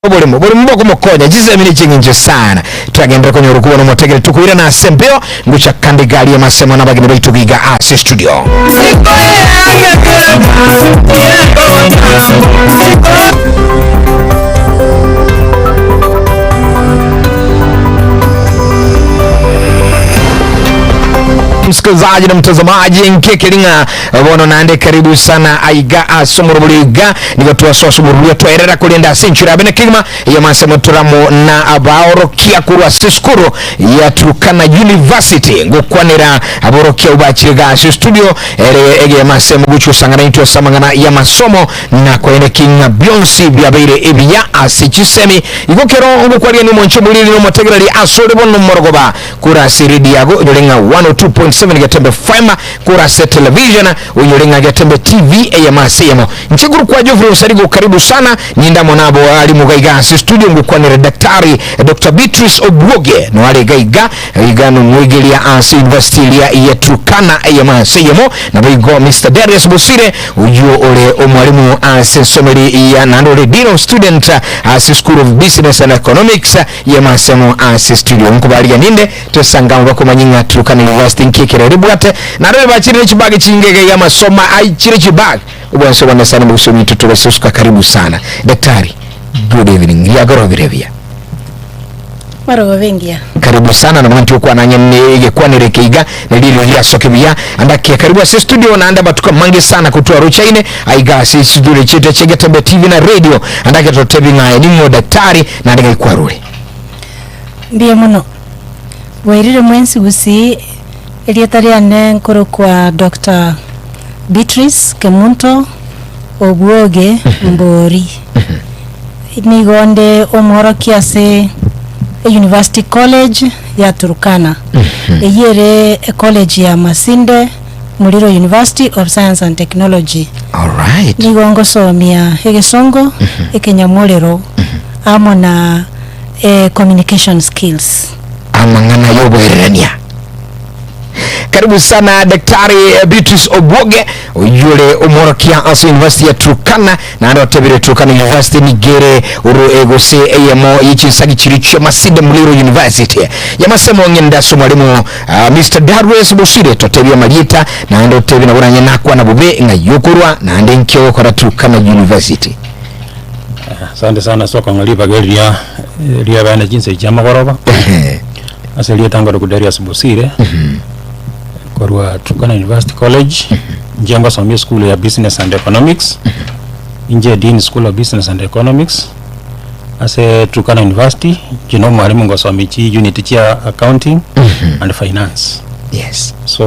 Oborimo, oborimo bokomokonya, chisemi ne ching'encho sana. Twagenderera konyora okobona omotegere tokoirana ase embeo ngocha kande egari y'amasemo na abageni baito giga ase studio. Msikilizaji na mtazamaji nkekering'a bono naende karibu sana aiga ase omorobori iga Nigo twasoa twaerera korende ase enchera yabe nekegima y'amase motoramo na abaorokia korwa ase esukuru ya Turkana University ngokwanera aborokia abwo bachire iga ase estudio ere egema ase mogochia gosang'ana intwe ase amang'ana y'amasomo na koeneki ng'a bionsi biabeire ebiya ase chisemi. Igo kero ngokwarigania omonche omoriri na omotegereri asore bono omorogoba kore ase eredio yago onyore ng'a 102.7 Getembe FM kore ase television Onyore ng'a Getembe TV eyemo ase eyemo. Inche nkorokwa Geoffrey Osarigo karibu sana, ninde amo nabo arimo iga iga ase studio ngokwanere Daktari Doctor Beatrice Obwoge no are iga iga, iga nomwegeria ase university eria ya Turkana eyemo ase eyemo, naboigo Mister Darius Bosire oyio ore omwalimu ase ensomeri ya naende ore Dean of Student ase School of Business and Economics eyemo ase eyemo ase studio. Nkobaria ninde Tosange amo bakomanye ng'a Turkana University nki ekero rebwate. Naende bachire ne chibag chingege ya amasomo aichire chibag. Obwanso bwane sana mogosomi oito tobasosuka karibu sana. Daktari, good evening. Riagorobire buya. Marogoba engiya. Karibu sana nabo intwe okwana ang'e ne egekwanero eke iga na ririo riasoke buya. Andake karibu ase studio naende amatuko amange sana kotwarochaine aiga ase studio chiaito chia Getembe TV na radio. Andake totebi ng'a aye ning'o daktari naende ng'ai kwarure. Mbuya mono. Bwairire mwensi gusii, erieta riane nkorokwa Doctor Beatrice Kemunto Obwoge Mbori. Nigo nde omworokia ase University College ya Turkana. Eyio ere ecollege ya Masinde Muliro University of Science and Technology. Alright. Nigo ngosomia egesongo, ekenyamorero, amo na communication skills. Amang'ana y'oboererania. Karibu sana Daktari Beatrice Obwoge oyio ore omworokia ase University ya Turkana naende otebire Turkana University nigo ere oro egose eyemo ye chinsagi chiria chia Masinde Muliro University yamasemo ng'ende ase omwalimu ah, Mister Darius Bosire totebie amarieta naende otebie nabo nanye nakwana bobe ng'ai okorwa naende nki ogokora Turkana University. Asante sana ase okong'a ribaga eri ria riabene chinsa echi chiamagoroba, ase erieta nkorokwa Darius Bosire, korwa Turkana University College, inche ngosomia esukuru ya Business and Economics, inche Dean School of Business and Economics, ase Turkana University, inche na omwalimu ngosomia chiunit chia Accounting and Finance. Yes. So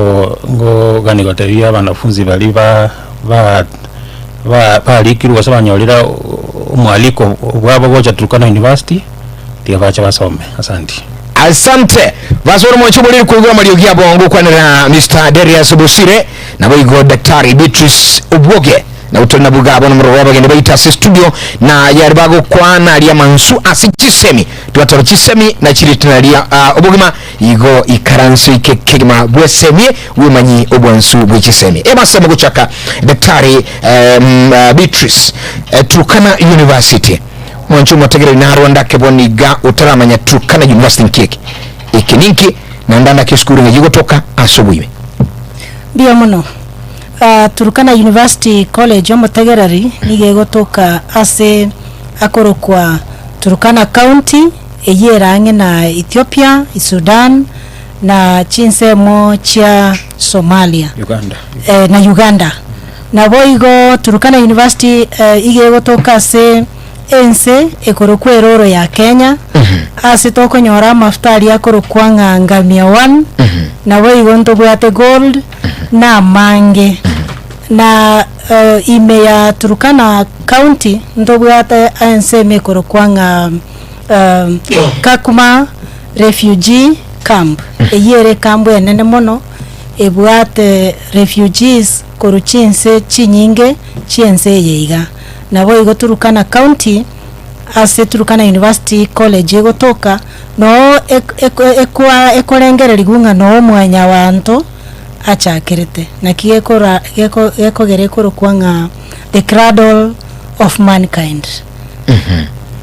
ngogani gotebia abanafunzi baria ba ba ba barikirwe gose banyorire omwaliko bwabo gocha Turkana University, tiga bache basome. Asanti. Asante. Basore mwanche boriri koigwa amariogi abo ngokwanera Mr. Darius Bosire naboigo Daktari Beatrice Obwoge nabo tore nabwo iga bono mororo abageni baito ase studio na yari bagokwana aria amansu ase chisemi twateba chisemi na chiritina ria ah, obogima Igo ikaranso ike kegima bwesemie bwemanyi obwansu bwe chisemi. Emasemo gochaka Daktari um, Beatrice eh, Turkana University mwancho omotegereri narwa ndake bono iga otaramanya Turkana University nki eke eke ninki naende ndake esukuru ng'ai egotoka ase oboime. Mbuya mono. Ah, Turkana University College omotegereri nigo egotoka ase akorokwa Turkana County Eyio ere ang'e na Ethiopia, Sudan, na chinsemo chia Somalia Uganda. eh, na Uganda. Naboigo Turkana University eh, iga egotoka ase ense ekorokwa eroro ya Kenya, ase tokonyora amafuta aria akorokwa ng'a Ngamia One, naboigo ntobwate gold, na amange. Na eh, ime ya Turkana County ntobwate ensemo ekorokwa ng'a Kakuma Refugee Camp, eyio ere ekambu enene mono ebwate refugees korwa chinse chinyinge chi'ense eye iga. Naboigo Turkana County ase Turkana University College egotoka, noo ek- ek- ekwa ekorengererigwa ng'a noo omwanyabanto achakerete. Naki gekora geko gekogera ekorokwa ng'a the cradle of mankind.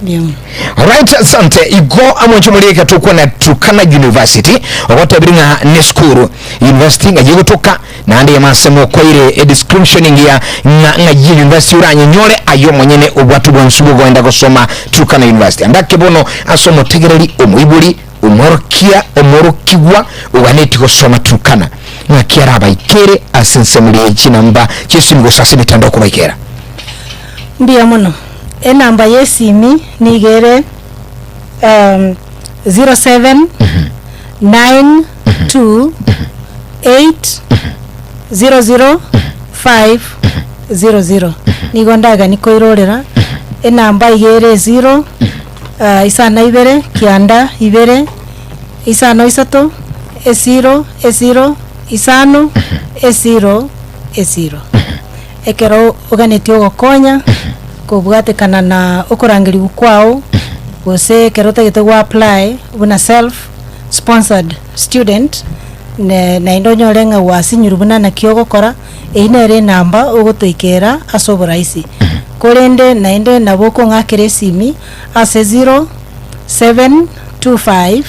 Mbuya mono. Alright, asante. Igo amonche morieke tokwana Turkana University ogotebiri ng'a ne sukuru university ng'a yegotoka naende yamase mokoire e description engiya ng'a ng'a ye university oranyenyore aye omonyene obwate obwansu bogoenda gosoma Turkana University. Andake bono ase omotegereri omoibori omworokia omworokigwa oganeti gosoma Turkana ng'aki arabaikere ase ensemo rie chinamba chiesimi gose ase emetandao kobaikera. Mbuya mono. Enamba y'esimi nigo ere 07 9 2 8 00 5 00. Nigo ndagani koirorera enamba iga ere 0 isano na ibere kianda ibere isano isato esiro esiro isano esiro esiro. Ekero oganetie ogokonya kobwatekana na okorangerigwa kwao, gose ekero otagete go apply buna self sponsored student, ne naende onyore ng'a gwasinyirwe buna naki ogokora, eyio nere enamba ogotoikera ase oborahisi. Korende naende nabo okong'akera esimi ase 0725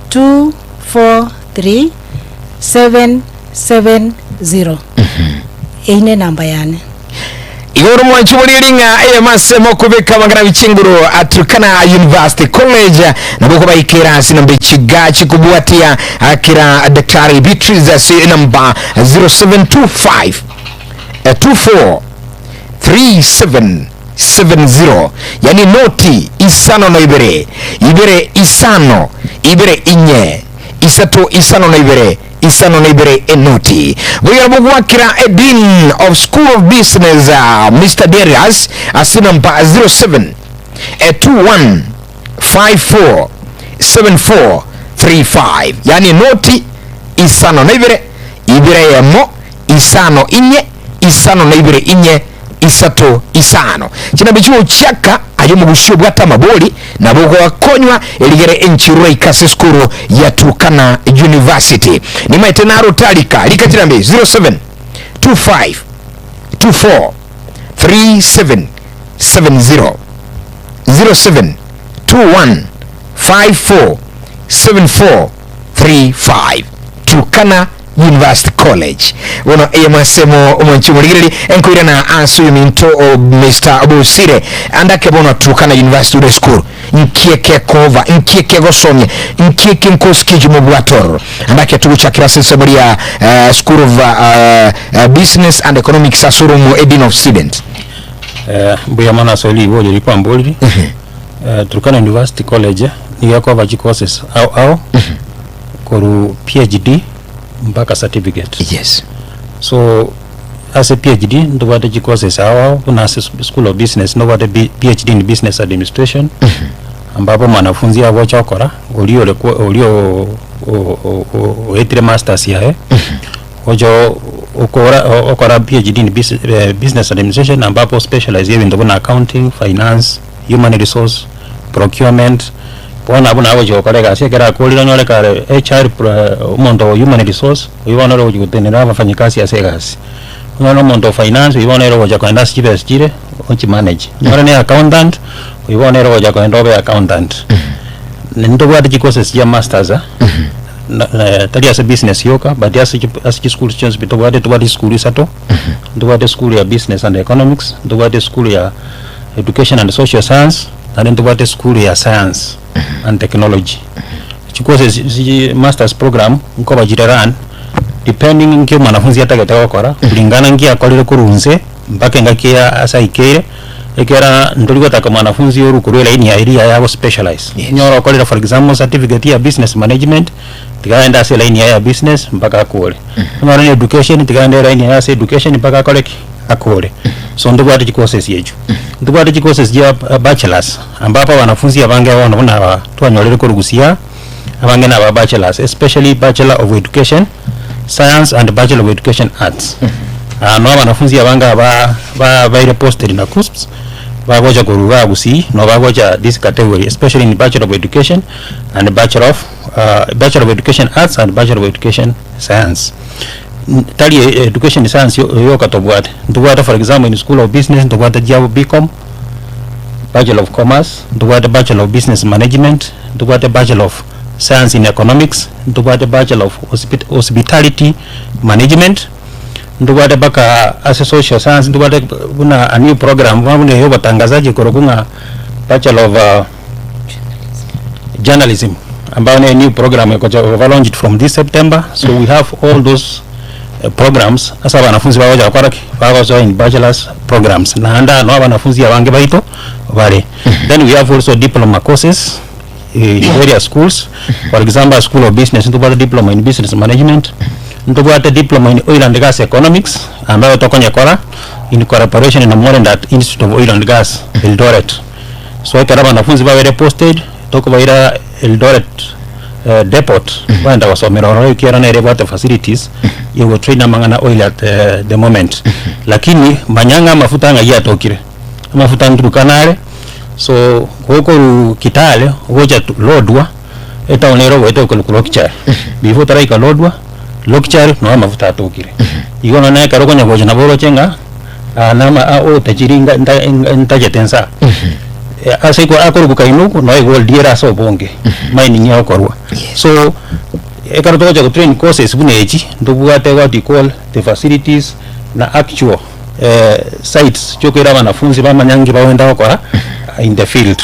243 770. Eyio nenamba yane. Igoro mwanchi borieri ng'a eyemo ase mokobeka amang'ana bichinguru a Turkana University College nabo kobaikera ase namba echiga chikobwatia akira Daktari Beatrice ase namba 0725 24 3770 yani noti isano na ibere ibere isano ibere inye isato isano na ibere isano na ibere enoti. Boigo nabo gwakera e Dean of School of Business Mister Darius ase namba 07 21 54 74 35 yaani enoti isano na ibere ibere eyemo isano inye isano na ibere inye isato isano. Chinambe chigochiaka aye omogusi obwate amabori nabo ogokonywa erigere enchirura ika ase esukuru ya Turkana University. Nimaete naro tarika rika chinambe 07 25 24 37 70 07 21 54 74 35 Turkana University College. Bono eye mwasemo omwanchi omorigereri enkoirana ase oyominto o Mr. Bosire andake bono Turkana University ure school nkie kekova nkie kegosomia nkie kenkosi keju mobwate ororo andake tugochakera ase ensemo ria eh, School of uh, Business and Economics ase oromo e Dean of Students. Eh, mbuya mono ase riborio riria kwamborire. Eh, Turkana University College nigo ekoba chicourses ao ao korwa PhD mpaka certificate. Yes. So ase PhD ntobwate chicourses ao ao buna ase school of business ntobwate B- PhD in business administration ambapo mwanafunzi agocha okora oria ore kwa oria o- o- o- o- oetire masters yaye ocha okora okora PhD in busi- business administration ambapo ospecialize ebinto buna accounting, finance, human resource, procurement, bono abwo nabo agochia gokora egasi ekero akorire onyore kare HR pro omonto o human resource, oywo bono ore ogochia gotenenera abafanyikazi ase egasi. Onyore omonto o finance oywo bono ere ogocha kogenda ase chibesa chire ochimanage. Onyore na accountant, oywo bono ere ogocha kogenda obe accountant. Ntobwate chicourses chia masters na tari ase business yoka but ase chi ase chisukuru chionsi pi tobwate, tobwate chisukuru isato, ntobwate esukuru ya business and economics, ntobwate esukuru ya Education and Social Science, naende ntobwate esukuru ya Science and Technology. Chicourses chi masters program nkoba chire run depending nki omwanafunzi atagete gokora kulingana nki akorire korwa inse mpaka engaki eye ase aikeire, ekiagera ntori gotaka mwanafunzi orwe korwa elaini yaye riria yago specialize. Yes. Onyore okorire for example certificate ya business management, tiga aende ase elaini yaye ya business mpaka akore. Onyore ne education tiga aende elaini yaye ase education mpaka akore ki? Akore. So ntobwate chicourses echio. Ntobwate chicourses chia bachelors ambapo abanafunzi abange bono buna aba twanyorire korwa Gusii aa, abange na aba bachelors especially bachelor of education science and bachelor of education arts. Aa noo abanafunzi abange aba ba baire posted na KUCCPS bagocha korwa igaa Gusii noo bagocha this category especially in bachelor of education and bachelor of bachelor of education arts and bachelor of education science. Tari education science yoka tobwate, ntobwate for example in school of business ntobwate chiabo BCom. Bachelor of Commerce, ntobwate Bachelor of Business Management, ntobwate Bachelor of Science in Economics, ntobwate Bachelor of Hospitality Management, ntobwate mpaka ase Social Science, ntobwate buna a new program buna eya obotangazaji ekorokwa ng'a Bachelor of Journalism ambayo ne new program ekocha koba launched from this September, so we have all those programs ase abanafunzi bagocha gokora ki? Bagosoa in bachelors programs naende aa noo abanafunzi abange baito bare. Then we have also diploma courses in various schools, for example school of business ntobwate diploma in business management, ntobwate diploma in oil and gas economics ambayo tokonyekora in collaboration na Morendat institute of oil and gas Eldoret. So ekero abanafunzi babere posted, tokobaira Eldoret depot bagenda gosomera ororo ekiagera nere ebwate facilities ya gotrain amang'ana oil at the moment. Lakini manya ng'a amafuta ng'ai atokire, amafuta nturukana are, so gokorwa Kitale ogocha Lodwar, etown ere ogoeta okorokwa Lokichar, before otaraika Lodwar, Lokichar noo amafuta atokire. Igo nonye ekero okonya gocha nabo oroche ng'a aa nama aa otachiri nga nta ntachete nsa. Ase iko akorokwa Kainuk noe egold ere ase obonge, mining egokorwa. So, ekero togocha go train courses buna echi, ntobwate what we call the facilities na actual sites chiokoira abanafunzi bamanya nki bagenda gokora in the field.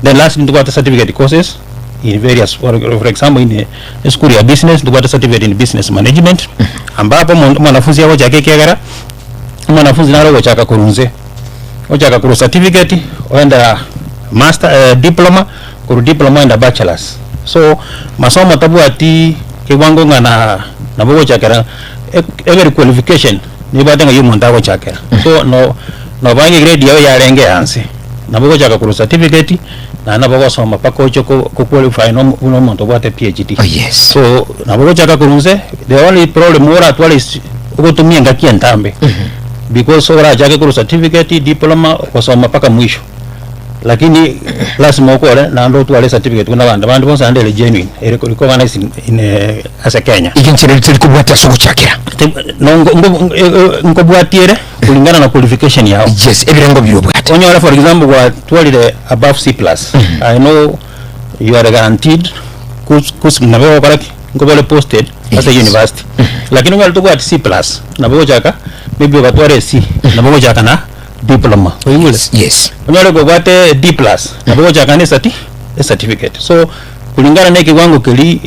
Then lastly ntobwate certificate courses in various for example in esukuru ya business ntobwate certificate in business management, ambapo omonto omwanafunzi agochaka ekiagera, omwanafunzi naro ogochaka korwa inse, ochaka korwa certificate oenda master diploma, korwa diploma oenda bachelors. So masomo tabwati kiwango ng'a na nabo ogochakera every qualification nebwate ng'ai omonto agochakera. So no noba onye grade yago yarenge ya nse, nabo ogochaka korwa certificate, naende nabo ogosoma mpaka oche ko ko qualify na omo buna omonto obwate PhD. Oh yes. So nabo ogochaka korwa nse, the only problem oratware is ogotumia engaki entambe, because orachake korwa certificate, diploma, gosoma mpaka mwisho. Lakini lasima okore naende otware ecertificate buna abanto bande bonsi naende ere genuine, ere recognized in ase Kenya. Iga enchera eria teri kobwatia ase ogochakera. Nkobwatia ere kulingana na qualification yao. Yes, ebirengo biria obwate. Onyore for example gwatwarire above C plus, I know you are guaranteed kus nabo ogokora ki? Nkobore posted ase university. Lakini onyore tobwati C plus, nabo ogochaka maybe ogatwara e C, nabo ogochaka na diploma, oigure? Yes. Onyore kobwate D plus, nabo ogochaka na esati ecertificate. So kulingana na ekewango keria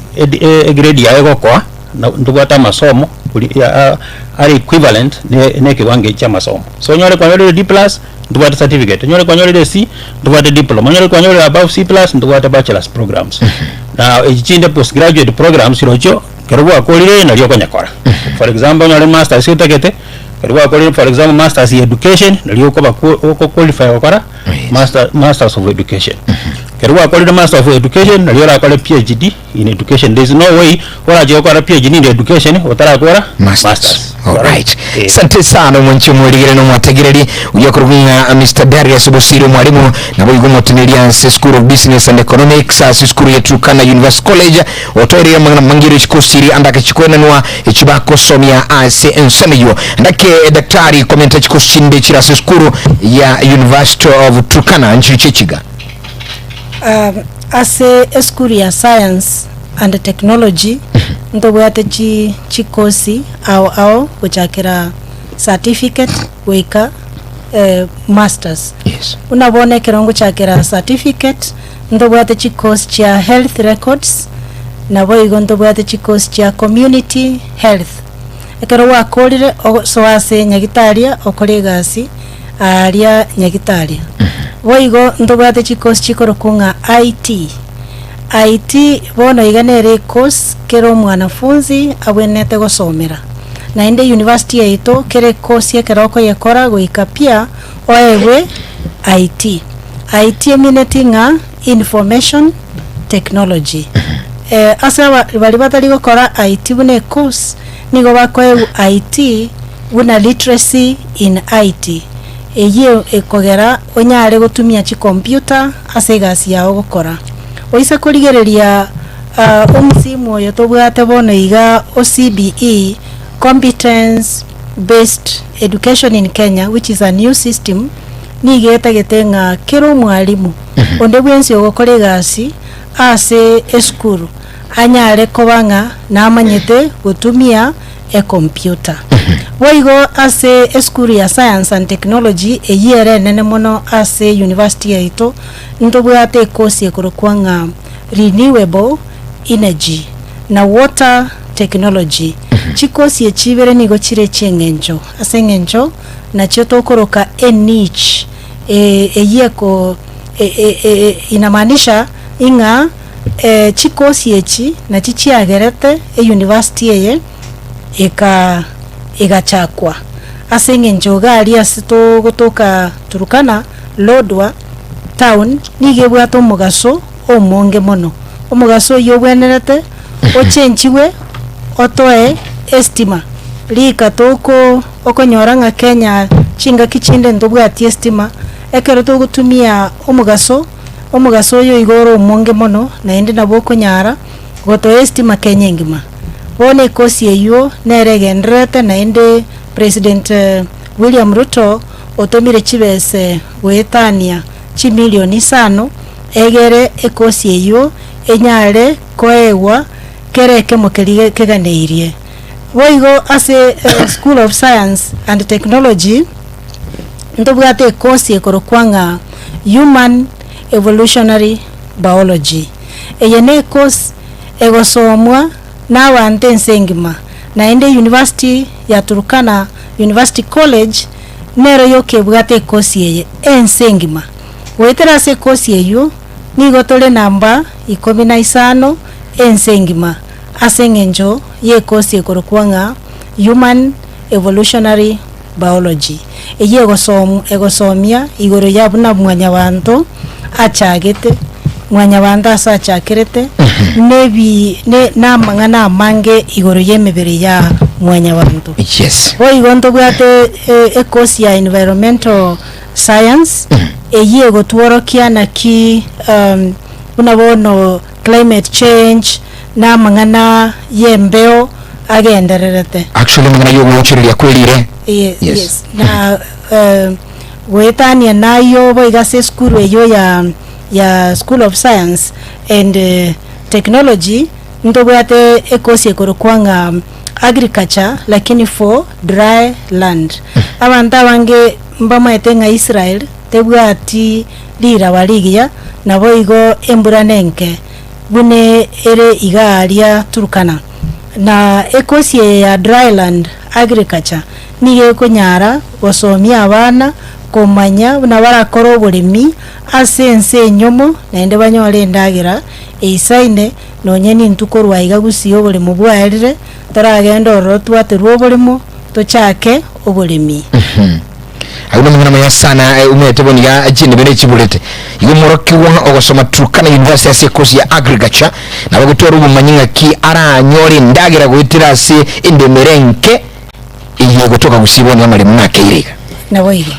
egrade yago egokoa, na ntobwate amasomo kori are equivalent na ekewango ekio chia amasomo. So onyore kwanyorire D plus, ntobwate certificate, onyore kwanyorire C, ntobwate diploma, onyore kwanyorire above C plus, ntobwate bachelors programs. Na echi chinde postgraduate programs chirochio, ekero gwakorire nario okonyekora. For example onyore masters otagete, ekero gwakorire for example masters ya education, nario okoba oko qualify gokora master masters of education. Ekero gwakorire master of education, nario orakore PhD in education. There is no way orache gokora PhD in education otarakora Masters. masters. Alright. Eh. Asante sana omwanchi omorigere na omwategereri oyo okorokwa ng'a Mr. Darius Bosire omwalimu nabo igo omoteneneri ase School of Business and Economics ase esukuru ya Turkana University College otoereire amang'ana mangiro chikosiri ande agachikwenanwa echi bakosomia ase ensemo eyio ndake daktari komenta chikosinde chire ase esukuru ya University of Turkana nchiri chechiga. Ase esukuru ya Science and Technology ntobwate chi chikosi ao ao gochakera certificate goika masters. Yes. Buna bono ekero ngochakera certificate ntobwate chikosi chia health records, naboigo ntobwate chikosi chia community health. Ekero gwakorire ogosoa ase nyagitaria okore egasi aaria nyagitaria. Boigo ntobwate chikosi chikorokwa ng'a IT. IT bono iga nere ecourse kera omwanafunzi abwenerete gosomera. Naende university yaito kera ecourse ekero okoyekora goika pia oegwe IT. IT emineti ng'a information technology. Ase aba baria batari gokora IT buna ecourse, nigo bakoegwa IT buna literacy in IT. Eyio ekogera onyare gotumia chicomputer ase egasi yao ogokora. Oise korigereria omsimu oyo tobwate bono iga o CBE, Competence Based Education in Kenya, which is a new system, Nigo etagete ng'a kera omwalimu onde bwensi ogokora egasi ase esukuru anyare koba ng'a namanyete gotumia ecomputer. Boigo ase esukuru ya Science and Technology eyio ere enene mono ase university yaito, ntobwate ecourse ekorokwa ng'a Renewable Energy na Water Technology. Chicourse echi ibere nigo chire echieng'encho ase eng'encho nachio tokoroka eniche eyio eko inamaanisha ing'a chikosi echi nachi chiagerete eyunivasiti eye eka egachakwa. Ase eng'encho iga aria ase togotoka Turkana, Lodwar town nigo ebwate omogaso omonge mono. Omogaso oyio obwenerete ochenchigwe otoe estima rika toko okonyora ng'a Kenya chingaki chinde ntobwati estima, ekero togotumia omogaso, omogaso oyo igo ore omonge mono naende nabo okonyara gotoa estima Kenya engima. Bono ekosi eywo nere egendererete naende President William Ruto otomire chibese goetania chimilioni isano egere ekosi eywo enyare koegwa kera ekemo keria keganeirie. Boigo ase School of Science and Technology ntobwate ekosi ekorokwa ng'a Human Evolutionary Biology. Eye ne ekosi egosomwa na abanto ense engima, naende University ya Turkana University College nero yoka ebwate ekosi eye ense engima. Goetera ase ekosi eyio nigo tore namba ikomi na isano ense engima ase eng'encho y'ekosi ekorokwa ng'a Human Evolutionary Biology, eyio egosomia igoro ya buna mwanyabanto achagete, mwanyabanto ase achakerete, nebi ne namang'ana amange igoro y'emebere ya mwanyabanto. Yes. Boigo ntobwate ekosi ya Environmental Science, eyio egotworokia naki buna bono climate change, na amang'ana y'embeo agendererete. Actually amang'ana y'ogoonchoreria kwerire. Ye- Yes. yes. Na eh, goetania nayo boigo ase esukuru eyio ya ya School of Science and eh, Technology ntobwate ekosi ekorokwa ng'a agriculture lakini for dry land. Abanto abange mbamaete ng'a Israel tebwati riraba rigiya naboigo embura nenke. Buna ere iga aria Turkana. Na ekosi eye ya dryland agriculture nigo ekonyara gosomia abana komanya buna barakore oboremi ase ense enyomo naende banyore endagera eisaine nonye nintwe korwa iga gusii oboremo bwaerire toragende ororo twaterwe oboremo tochake oboremi. Ayio namang'ana amaya sana eh, omanyete bono iga chindebe ne chiburete. Igo omorokigwa ogosoma Turkana University ase ekosi ya agriculture nabo agotwara obomanyi ng'aki aranyore endagera goetera ase endemero enke eye egotoka gusii bono amaremo nakeire iga. Naboigo.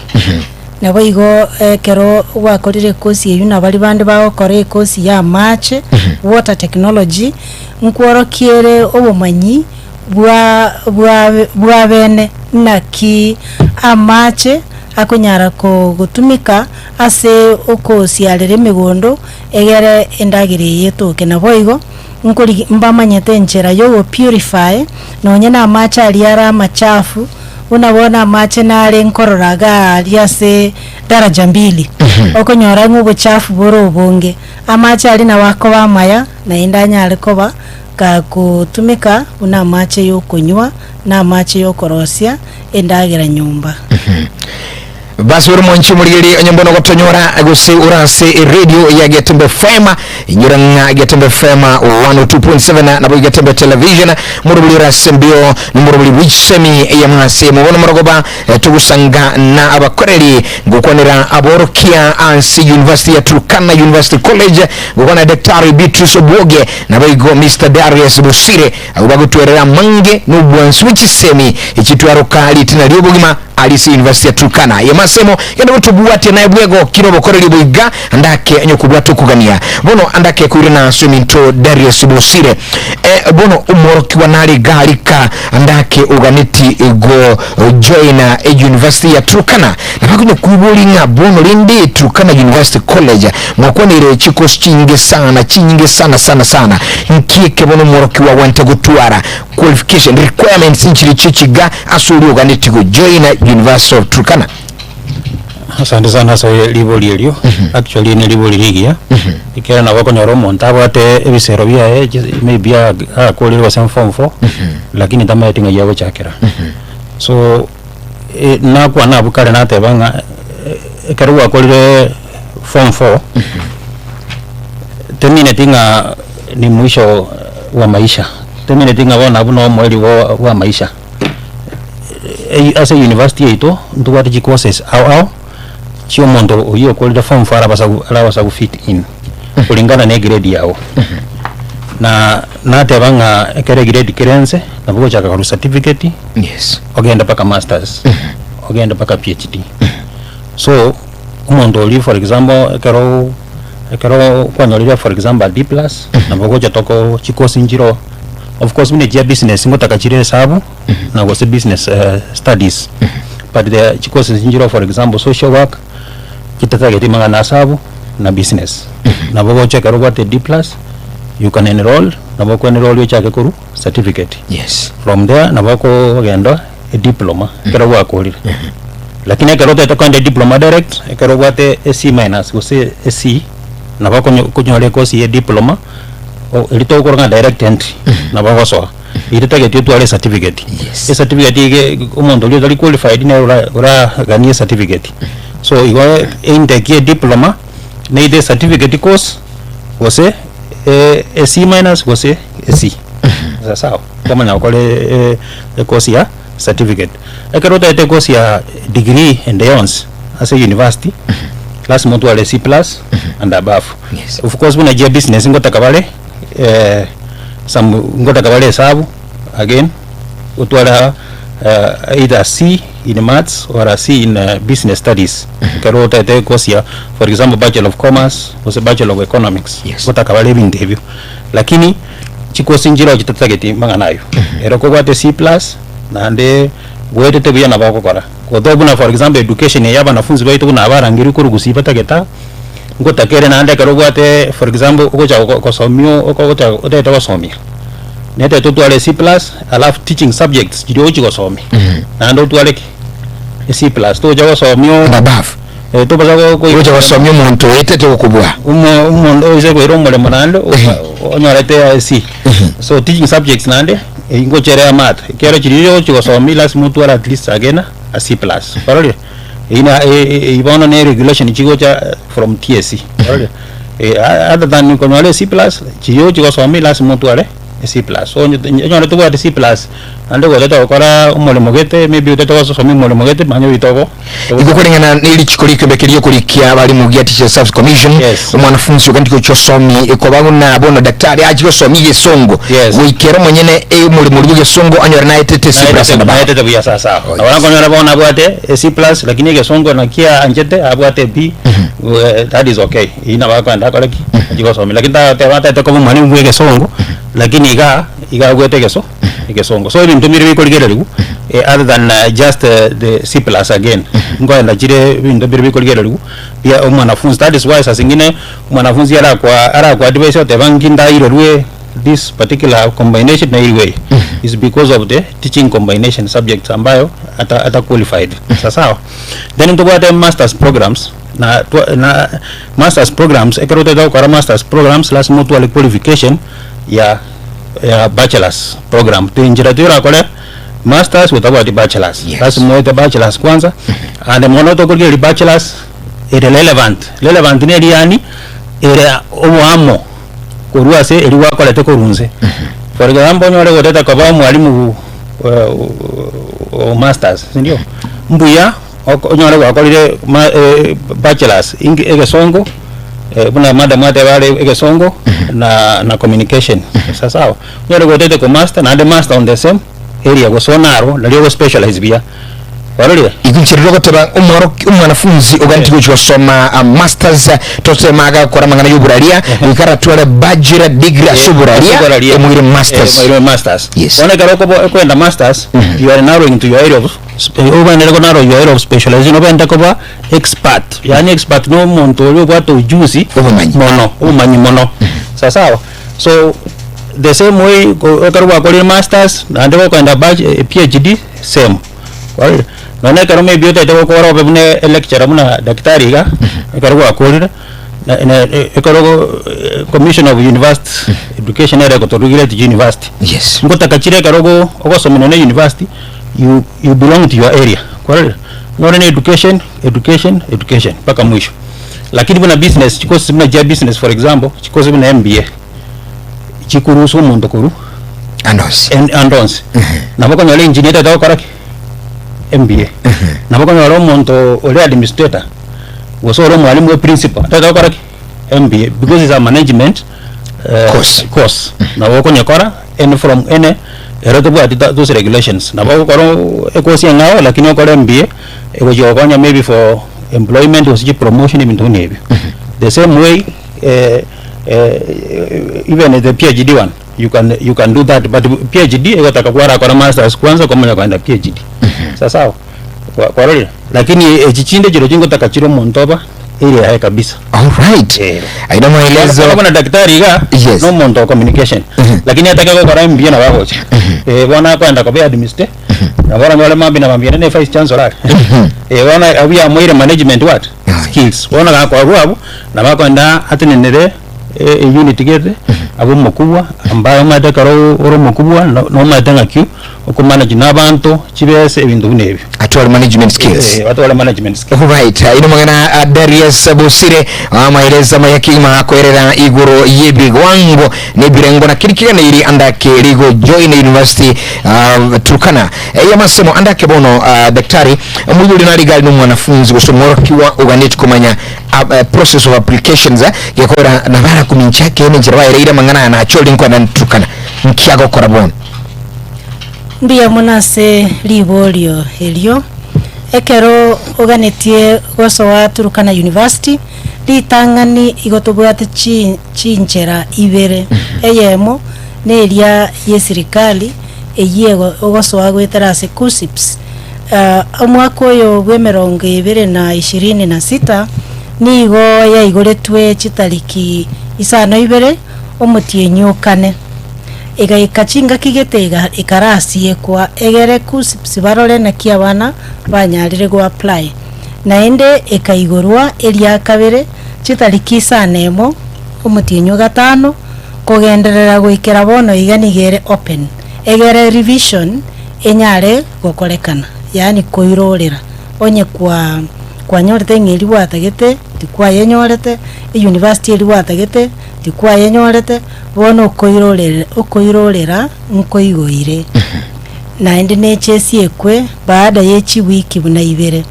Naboigo ekero gwakorire ekosi eyio na baria bande bagokora ekosi ya amache, water technology, nkworokia ere obomanyi bwa bwa bwabene naki amache akonyara gotumeka ase okosiarera emegondo egere endagera eye etoke. Naboigo nkorigi mbamanyete enchera yogo purify nonye na amache aria are amachafu buna bono amache nare nkorora iga aria ase daraja mbili okonyora ng'a obochafu bore obonge amache aria nabo akoba amaya naende anyare koba Gagotumeka buna amache y'okonywa na amache y'okorosia endagera nyomba. Basi ore mwanchi omorigeri onye mbono gotonyora gose ore ase eradio ya Getembe FM inyora ng'a Getembe FM 102.7 nabo Getembe Television morobori ore ase mbio nomorobori bw'chisemi ya mwase mobono morogoba eh, togosanga na abakoreri ngokwanera aborokia ase University ya Turkana University College ngokwana Daktari Beatrice Obwoge Naboigo Mister Darius Bosire abwo bagotwerera amange nobwansu bwe chisemi echitwaroka ritina ri'obogima aria ase University ya Turkana. Ye Master. asemo genda gotobwatia naye bwegokire obokoreri boiga andake onye kobwata okogania bono andake koirana ase ominto Darius Bosire eh, bono omworokiwa nare iga rika andake oganeti go joina e university ya Turkana nabakonya koibori ng'a bono rende Turkana University College mwakwanire chikosi chinyinge sana chinyinge sana sana sana nkieke bono omworokiwa gwante gotwara qualification requirements nchiri chichiga ase oria oganeti go joina University of Turkana. Asante sana ase ribori erio. Actually ne ribori rigiya. Ekero nabo okonyora omonto abwate ebisero biaye maybe akorire gose form four, lakini tamaeti ng'ai agochakera. So nakwana abwo kare nateba ng'a ekero gwakorire form four, temineti ng'a ni mwisho wa maisha, temineti ng'a bono abwo no omoerio bwa maisha. Ase university yaito ntobwate chicourses ao ao chia omonto oyio okorire form four arabasa arabasa go fit in kulingana na egrade yago. Na nateba ng'a ekero egrade kere ense nabo ogochaka korwa certificate ogende mpaka masters, ogende mpaka PhD. So omonto oria for example ekero ekero kwanyorire for example a D plus nabo ogocha toko chicourse nchire of course buna echia business ngotaka chire esabu na gose business studies but the chicourses nchire for example social work chitatageti mang'ana asabu na business. Nabo ogocha ekero obwate D plus you can enroll nabo oko enroll ochake korwa certificate. From there nabo okogenda ediploma ekero gwakorire. Lakini ekero otagete kogenda ediploma direct, ekero obwate e C minus gose e C, nabo okonyo okonyora ekosi ya ediploma, o eria togokora ng'a direct entry, nabo ogosoa. Eria totageti otware ecertificate. Ecertificate ige omonto oria otari qualified nere ora oraganie ecertificate. So igo eintake ya ediploma, na either ecertificate course, gose e C minus gose e C. Sawa, kwamanya gokora ecourse ya certificate. Ekero otagete ecourse ya degree ende yonsi ase university, lasima otware C plus and above. Of course buna chia business ngotaka bare some ngotaka bare esabu again, otware either C in maths or a C in business studies. Ekero otagete ecourse ya for example bachelor of commerce gose bachelor of economics, ngotaka bare ebinto ebio. Lakini chikosi nchire chitatageti mang'ana ayio, ere kobwate C plus naende bwetete buya nabo ogokora. Although buna for example education eye abanafunzi baito buna abarangerwe korwa gusii batagete aa, ngotakere naende ekero obwate for example ogocha go gosomia ogocha otagete gosomia, netagete otware C plus alafu teaching subjects chiria ogochi gosomia, naende otware ki? E C plus, togocha gosomia And above. Tobasa Gocha gosomia omonto oetete gokobua. Omonto oise koira omoremo naende onyorete AC. So teaching subjects naende ngocha ere amato ekiagera chiria ogochi gosomia lasima otware at least again a C plus kwarorire? Eyio na eyio bono ne regulation chigocha from TSC kwarorire? Other than konyora C plus chiria ogochi gosomia lasima otware. C plus, onye onyore tobwati C plus, naende gotete gokora omoremo gete, maybe otete gosomia omoremo gete, manya oito ogo Igo koreng'ana ne richiko ri'ekiombe ri'okorikia abalimu gia Teachers Service Commission, Yes. omwanafunzi ogende gochia osomie ekoba buna bono daktari achie gosomia egesongo Yes. goika ere omonyene omoremo oria bw'egesongo anyore naetete C plus and above. Naetete buya sawasawa. Oh, Nabo yes. nakonyora bono abwate e C plus lakini egesongo naki aanchete abwate B, that is okay. Eyio nabo akoenda akore ki? Achie gosomia. Lakini tagoteba atagete koba omwalimu bwa egesongo, lakini igaa, iga abwate egeso egesongo. So ebinto mbire bikorigereriwa other than just the C plus again, nkoenda chire ebinto mbire bikorigereriwa bia omwanafunzi. That is why saa zingine omwanafunzi arakwa arakwa advise oteba nki ndairerwe this particular combination nairwe eye, is because of the teaching combination subjects ambayo ata ata qualified. Sasawa? Then ntobwate masters programs. Na twa na masters programs ekero otagete gokora masters programs lasima otware qualification ya ya bachelors program. Enchera torakore masters otabwati bachelors. Yes. Lasima oete bachelors kwanza and mono tokorigereria bachelors ere relevant. Relevant neri yaani ere oboamo korwa ase eria gwakorete korwa inse. For example onyore gotete koba omwalimu o masters sindio? Mbuya. Onyore gwakorire bachelors egesongo buna madam ateba are egesongo na na communication sasawa. Onyore gotete ko master naende master on the same area gose onarwo nario ogo specialize buya. Kwarorire? Igo inche riria ogoteba omworoki omwanafunzi oganeti gochia gosoma ah, masters tosema agakora amang'ana ya oboraria goika aratware bachelor degree ase oboraria emoire masters. Emoire masters. Yes. Bono ekero okobo okoenda masters, you are narrowing to your area of sp- obwenerete ko narrow your area of specialization obwenerete koba expert, yaani expert na omonto oria obwate ujuzi Obomanyi. mono, obomanyi mono. Sasawa? So the same way ko ekero gwakorire masters naende gokoenda bach PhD same. Kwarorire? Nonya ekero maybe otagete gokora obe buna electurer buna daktari iga, ekero gwakorire, na na ekero ogo commission of university education nere egotoregulate university. Yes. Ngotaka chire ekero ogo ogosomia nonya university, you you belong to your area, kwarorire? Nore na education, education, education mpaka mwisho. Lakini buna business, chikosi buna chia business for example, chikosi buna MBA, chikoruhusu omonto korwa And onsi. en- and onsi. Nabo okonyora engineer etagete gokora ki? MBA. Nabo okonyora omonto ore administrator, gose ore omwalimu bwa principal, atagete gokora ki? MBA, because is a management Course. course. Nabo okonyekora any from any, ero tobwati tha those regulations. Nabo ogokora ecourse eng'ao lakini okore MBA, egochia gokonya maybe for employment gose chipromotion ebinto buna ebio. The same way even the PhD one, you can you can do that but PhD egotaka kwarakora masters kwanza kwamanya kogenda PhD. Sasawa? Kwa kwarorire? Lakini echi chinde chirochio ngotaka chire omonto oba area yaye kabisa. Alright. Eh. Aina maelezo. Bono buna daktari iga, Yes. na omonto o communication. Lakini atake gokora MBA nabo agocha. Eh, bono akoenda koba administrator, nabo oranyore mambia na mambia naende vice chancellor are. Eh, bono abwo yamoire management what? Aye. Skills. Bono gakorwa abwo, nabo akoenda atenenere e unit gete, abe omokubwa, ambaye omanyete ekero ore omokubwa, no nomanyete ng'aki okomanage na abanto, chibesa, ebinto buna ebio. Atware management skills. Eh, atware management skills. Alright, ino mang'ana a Darius Bosire amaereza maya kigima akoerera igoro y'ebigwango n'ebirengo na kiri kiganeiri andake rigo join University uh, Turkana eyamasemo andake bono uh, daktari omuyuri narigali n'omwanafunzi gose omworokiwa oganeti komanya uh, process of applications eh, gekora nabara kumincha kene njira baereire amang'ana aya nachori nkwenda Turkana nkiagokora bono. Mbuya mono ase riborio erio, ekero oganetie gosoa Turkana University, ritang'ani igo tobwate chi chinchera ibere, eyemo neria ya esirikali eyio ego ogosoa goetera ase KUCCPS. Omwaka oyo bwa emerongo ebere na ishirini na sita, nigo yaigoretwe chitariki isano ibere, omotienyi o kane. Egaika chingaki gete iga ekarasiekwa egere KUCCPS barore naki abana banyarire go apply. Naende ekaigorwa eria kabere chitariki isano emo omotienyi o gatano kogenderera goikera bono iga nigo ere open egere revision enyare gokorekana yaani koirorera onye kwa kwanyorete ng'a eria gwatagete tikwayenyorete, euniversity eria gwatagete tikwayenyorete. Bono okoirorera okoirorera nkoigoire, naende neche esiekwe baada ye chiwiki buna ibere.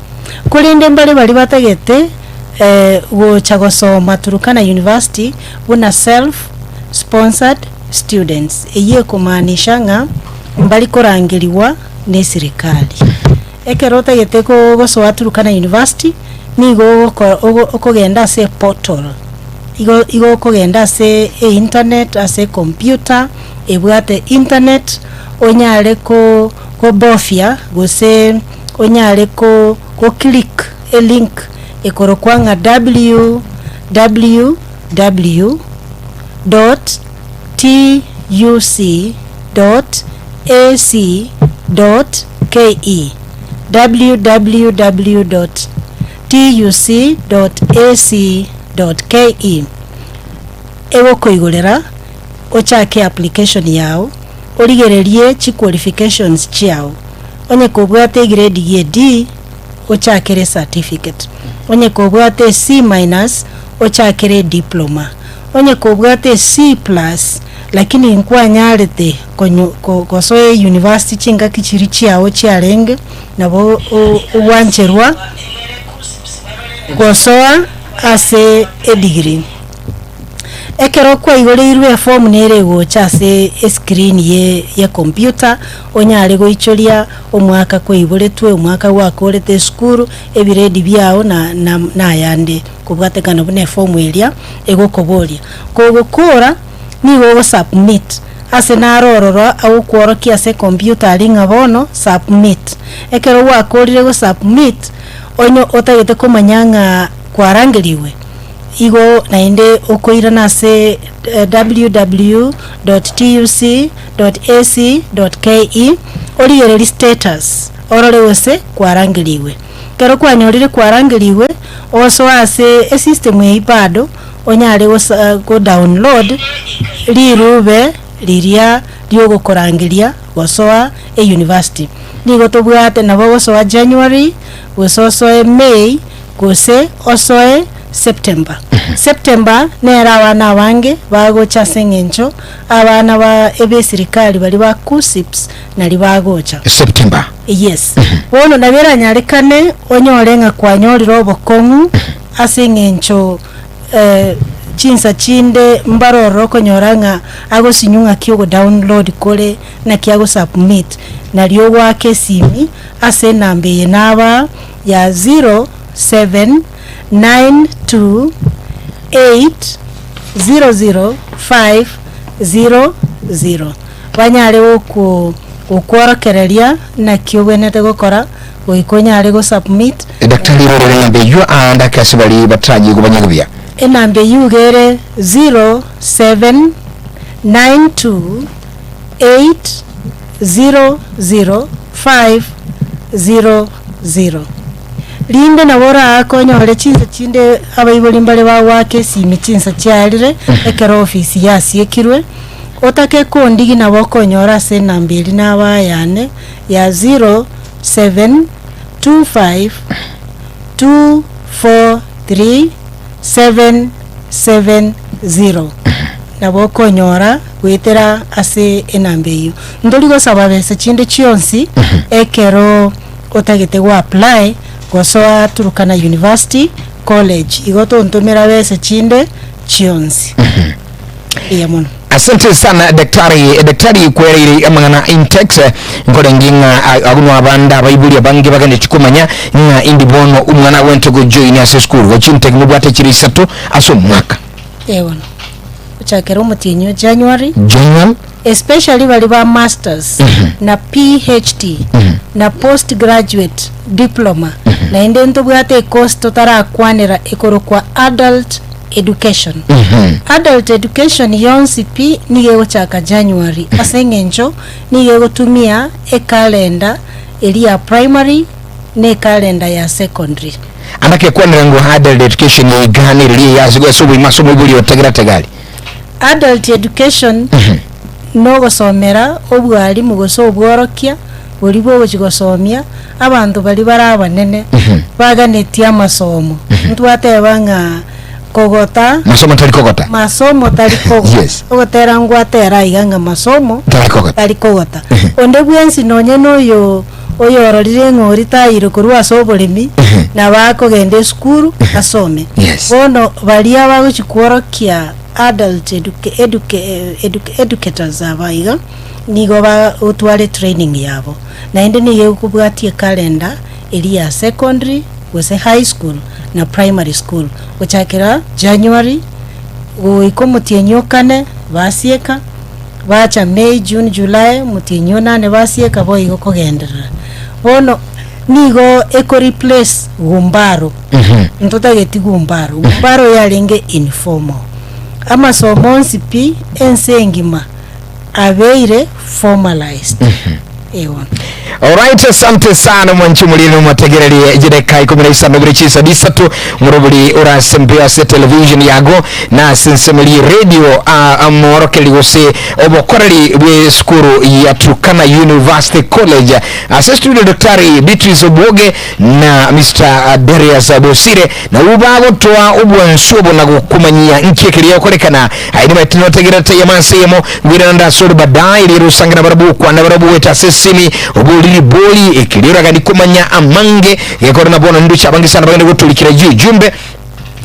Korende mbare baria batagete gocha gosoma Turkana University buna self sponsored students, eyio ekomaanisha ng'a mbari korangerigwa ne eserikali. Ekero otagete gosoa Turkana University, nigo ogoko okogenda ase eportal. Igo igo okogenda ase einternet, ase ecomputer ebwate internet, onyare ko kobofia gose onyare ko goclick elink ekorokwa ng'a www dot tuc dot ac dot ke, www dot tuc dot ac dot ke, egokoigorera ochake application yao, origererie chiqualifications chiao. Onye kobwate egrade gie D, ochakere certificate. Onye kobwate C minus, ochakere ediploma. Onye kobwate C plus, lakini nkwanyarete konyo ko gosoa euniversity chingaki chiria chiao chiarenge, nabo o ogwancherwa gosoa ase edegree. Ekero kwaigoreirwe efomu nere egocha ase escreen ye ye computer onyare goichoria omwaka kwaiboretwe, omwaka gwakorete esukuru, ebiredi biao na na na ayande kobwatekana buna efomu eria egokoboria. Kogokora nigo ogosubmit ase naro ororo agokworokia ase ecomputer aria ng'a bono submit. Ekero gwakorire gosubmit, onye otagete komanya ng'a kwarangerigwe, igo naende okoirana ase www dot tuc dot ac dot ke origererie status orore gose kwarangerigwe. Ekero kwanyorire kwarangerigwe, osoe ase esystem eyio bado onyare gosa godownload rirube riria riogokorangeria gosoa euniversity. Nigo tobwate nabo ogosoa January, gose osoe May, gose osoe September. September nere abana abange bagocha ase eng'encho abana ba ebesirikari baria ba KUCCPS naria bagocha. September. Yes. Bono nabo eranyarekane onyore ng'a kwanyorire obokong'u ase eng'encho chinsa chinde mbare ororo okonyora ng'a agosinywa ng'aki ogodownload kore, naki agosubmit, nario ogoaka esimi ase enamba eye nabaa ya 0792800500 banyare goku gokworokereria naki obwenerete gokora goika onyare gosubmit. Daktari rorera enamba eyio aande ake ase baria batarayiigwa banyage buya. Enamba eyio iga ere 0792800500. Rinde nabo oraake onyore chinsa chinde abaibori mbare bagoaka esimi chinsa chiarire ekero ofisi yasiekirwe, otake kondigi nabo okonyora ase enamba eria naba yane ya 0725243770 nabo okonyora goetera ase enamba eyio. Ntori gosaba besa chinde chionsi ekero otagete go apply gosoa Turkana University College igo tontomera besa chinde chionsi. Mbuya mono. Asante sana daktari. Daktari kwereire amang'ana intex nkorenge ng'a agwo no abande abaibori abange baganeti komanya ng'a indi bono omwana agwente gojoin ase esukuru gochi intake mobwate chire isato ase omwaka. Ee bono. Gochakera omotienyi o January. January. Especially baria ba masters na PhD na post graduate diploma naende ntobwate ecourse totarakwanera ekorokwa adult education. Adult education yonsi pi nigo egochaka January ase eng'encho nigo egotumia ecalendar eria ya primary na ecalendar ya secondary. Ande akekwanera ng'o adult education iga nereri eye ase ase oboima ase omoibori otegera tegari. Adult education nogosomera obwalimu gose obworokia boria bogochia gosomia abanto baria bare abanene baganetie amasomo. Ntwateba ng'a kogota Masomo tari kogota. masomo tari kogota. Yes. Ogotera ngwatera iga ng'a masomo Tari kogota. tari kogota. Onde bwensi nonye na oyo oyororire eng'ori tayire korwa ase oboremi, nabo akogenda esukuru asome. Yes. Bono baria bagochia kworokia adult educa educa educa educators aba iga, nigo bagotwara etraining yabo. Naende nigo ekobwatia ecalendar eria ya secondary gose high school na primary school gochakera January goika omotienyi o kane basieka, bacha May, June, July omotienyi o nane basieka boigo kogenderera. Bono nigo eko replace gumbaro, ntotageti gumbaro, gumbaro yarenge informal. Amasomo onsi pi ense engima abeire formalized. Eeh. Alright, asante sana mwanchi mulino mwategererie jideka ikumi na isano buri chisa bisatu muroburi urase mbio ase television yago na ase nsemeri radio amorokeri gose obokoreri bwe sukuru ya Turkana University College ase studio Daktari Beatrice Obwoge na Mr Darius Bosire na bagotoa obwansu obo na gokumanyia nki ekeria gokorekana Aye nimaete notegererete eyemo ase eyemo, ngwirana nde ase ore baadaye, riria osange nabarabwo gokwana barabwo goeta ase esimi, obori ribori, ekeria oragani komanya amange, gekore na bono nindoche abange sana bagende gotorikera ejio ejumbe.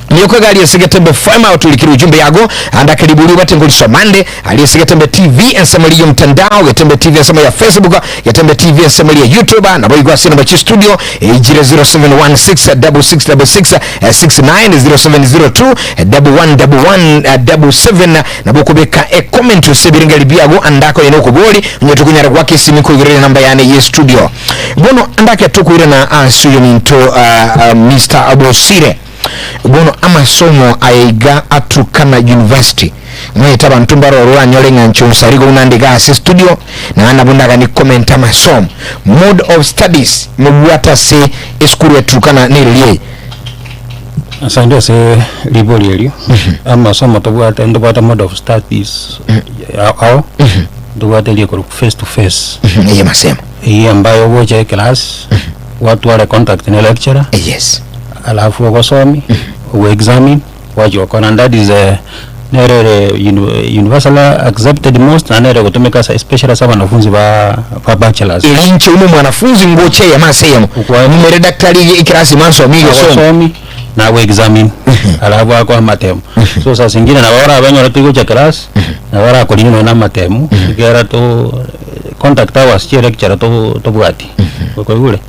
Nioko egari ase Getembe FM oturikire ujumbe yago ande akariburi obate ngorisoma ande ari ase Getembe TV ensemo eri y'omtandao Getembe TV ensemo ya Facebook Getembe TV ensemo eri ya YouTube nabo igo ase namba chi studio ejire 0716 6666 69 0702 1111 77 nabo okobeka e comment ase ebirengeri biago ande akoyene okobori onye tokonyara gwaka esimi nkoigoreria namba yane ye studio bono ande ake tokoirana ase oyominto uh, uh, Mr. Bosire Bono amasomo aya iga a Turkana University. Ng'aete abanto mbare oranyore ng'a inche onsarigo buna nde iga ase studio, na nabo ndaganie komenta amasomo. Mode of studies mobwate ase esukuru ya Turkana nereri eye. Asante ase ribori erio. Amasomo tobwate ntobwate mode of studies ao, ntobwate eria ekorokwa face to face. Eye masemo. Eyio ambaye ogocha eclass, gwatwara econtact ne lecturer. Yes. Alafu ogosomi, ogo examine, gwachia gokora and that is nere ere uni- universally accepted most naende nere egotumeka ase especially ase abanafunzi ba ba bachelors. Eri inche ime omwanafunzi ngocha eyemo ase eyemo. Okwa- Nimere daktari ekerasi mansomie egesomo. Agosomi nago examine alafu akoa amatemo. So saa zingine nabo orabanyore tigocha class, nabo orakorina nonya na amatemo, ekiagera to contact hours chia electurer to tobwati, okoigure?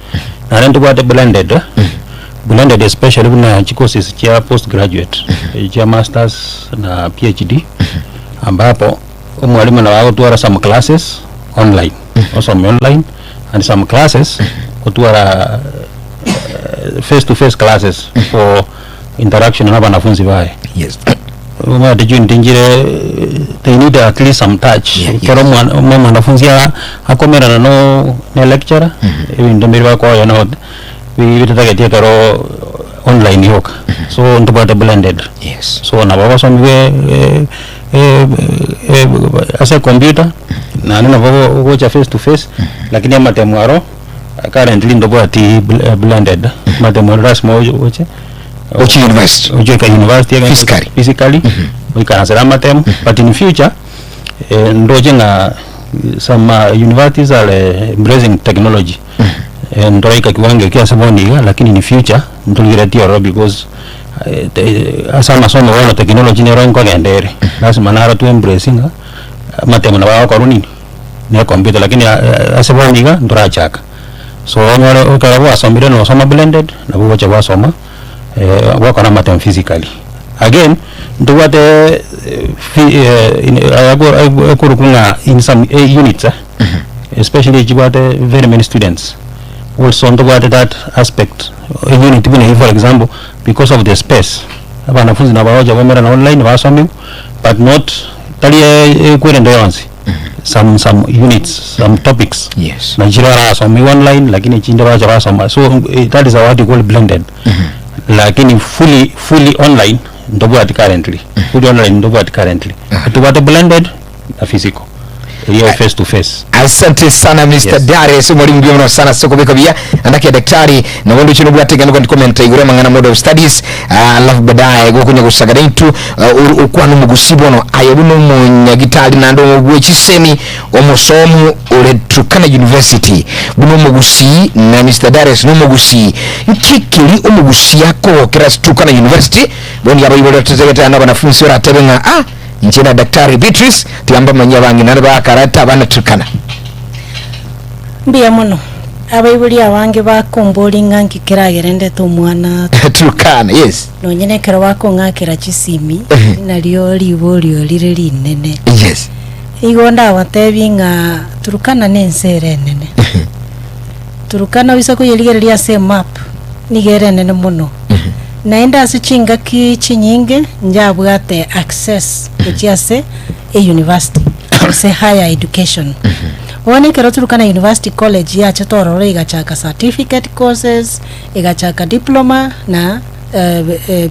Naende ntobwate blended, blended especially buna chicourses chia postgraduate, chia masters na PhD, ambapo omwalimu nabo agotwara some classes online, osome online and some classes otwara face to face classes for interaction na abanafunzi baye. Yes. Omanyete chinto nchire they need at least some touch. Yeah, yes. Ekero omwana omo- omwanafunzi a- akomerana no ne lecturer, ebinto mbiri bakoyana not bi- bitatageti ekero online yoka. So ntobwate blended. Yes. So nabo abasomi be ase ecomputer, naende nabo ogocha face to face, lakini amatemo aro currently ntobwati bl- blended, amatemo aro lasima oche oche. Oche university. Oche ka university egento Physically. physically oikaransere amatemo but in future eh, ndoche ng'a some uh, universities are eh, embracing technology eh, ntoraika kiwango ekio ase bono iga lakini in future ntorigeretie ororo because eh, te- ase amasomo bono technology nero nkogenda ere lazima naro tu embrace ng'a amatemo nabo agokorwa nini na ecomputer lakini ah, ase bono iga ntorachaka So onyore ekero gwasomire nosoma blended, nabo ogocha gwasoma gwakora amatemo physically. Again, ntobwate fi- in- ayago ekorokwa ng'a in some units eh, especially chibwate very many students, also ntobwate that aspect, eunit buna eywo for example, because of the space, abanafunzi nabo bagocha baumerana online basomiwa, but not tari ekwerende yonsi. some some units some topics Yes. na chire barasoma online lakini chinde bacha basoma so eh, that is what you call blended lakini fully fully online ndobwati currently fully online ndobwati currently tubwate blended na physical iyo face to face Asante sana Mr. Yes. Darius mwalimu mbuya mono sana ase okobeka buya naende ake daktari nabo ndoche nobwate egento gondi komenta igoro amang'ana mode of studies ah, alafu baadaye gokonya gosagara intwe ah, or- okwana omogusi bono aye buna omonyagitari naende bwe chisemi omosomu ore Turkana University buna omogusi na Mr. Darius na omogusi nki keri omogusi akogokera ase Turkana University bono abaibori batotagete na abanafunsi oratebe ng'a ah Inche na Daktari Beatrice tiga mbamanyie abang'ina naende bakarete abana Turkana. Mbuya mono. Abaibori abange bakomboria ng'a nki keragere ndete omwana Turkana, yes. nonye nekero bakong'akera chisimi Ehe. nario riborio rire rinene. Yes. Igo ndabatebie ng'a Turkana nense ere enene. Turkana oise koyerigereria ase emap nigo ere enene mono. Naende ase chingaki chinyinge njabwate access gochia ase euniversity gose higher education. Bono ekero Turkana University College yachete ororo egachaka certificate courses, egachaka diploma na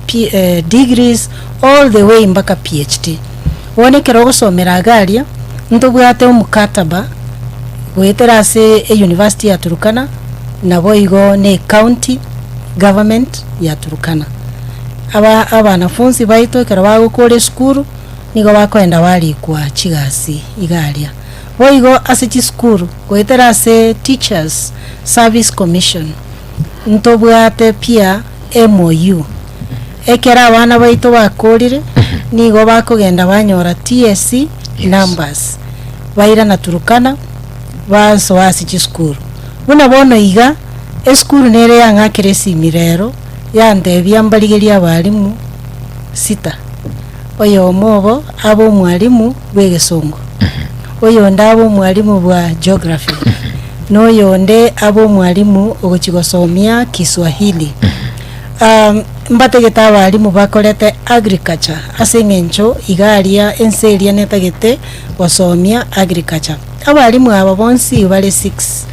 P degrees all the way mpaka PhD. Bono ekero ogosomera iga aria, ntobwate omokataba goetera ase euniversity ya Turkana, naboigo na ecounty government ya Turkana. Aba abanafunsi baito ekero bagokora esukuru, nigo bakoenda barikwa chigasi iga aria. Boigo ase chisukuru, goetera ase Teachers Service Commission, ntobwate pia MOU. Ekero abana baito bakorire, nigo bakogenda banyora TSC numbers, bairana Turkana, basoa ase chisukuru. Buna bono iga, esukuru nere yang'akera esimi rero, yantebia mbarigerie abalimu sita, oyomo obo abe omwalimu bw'egesongo, oyonde abe omwalimu bwa geography, na oyonde abe omwalimu ogochia gosomia Kiswahili. Mbatagete abalimu bakorete agriculture ase eng'encho iga aria ense eria netagete gosomia agriculture. Abalimu aba bonsi bare six,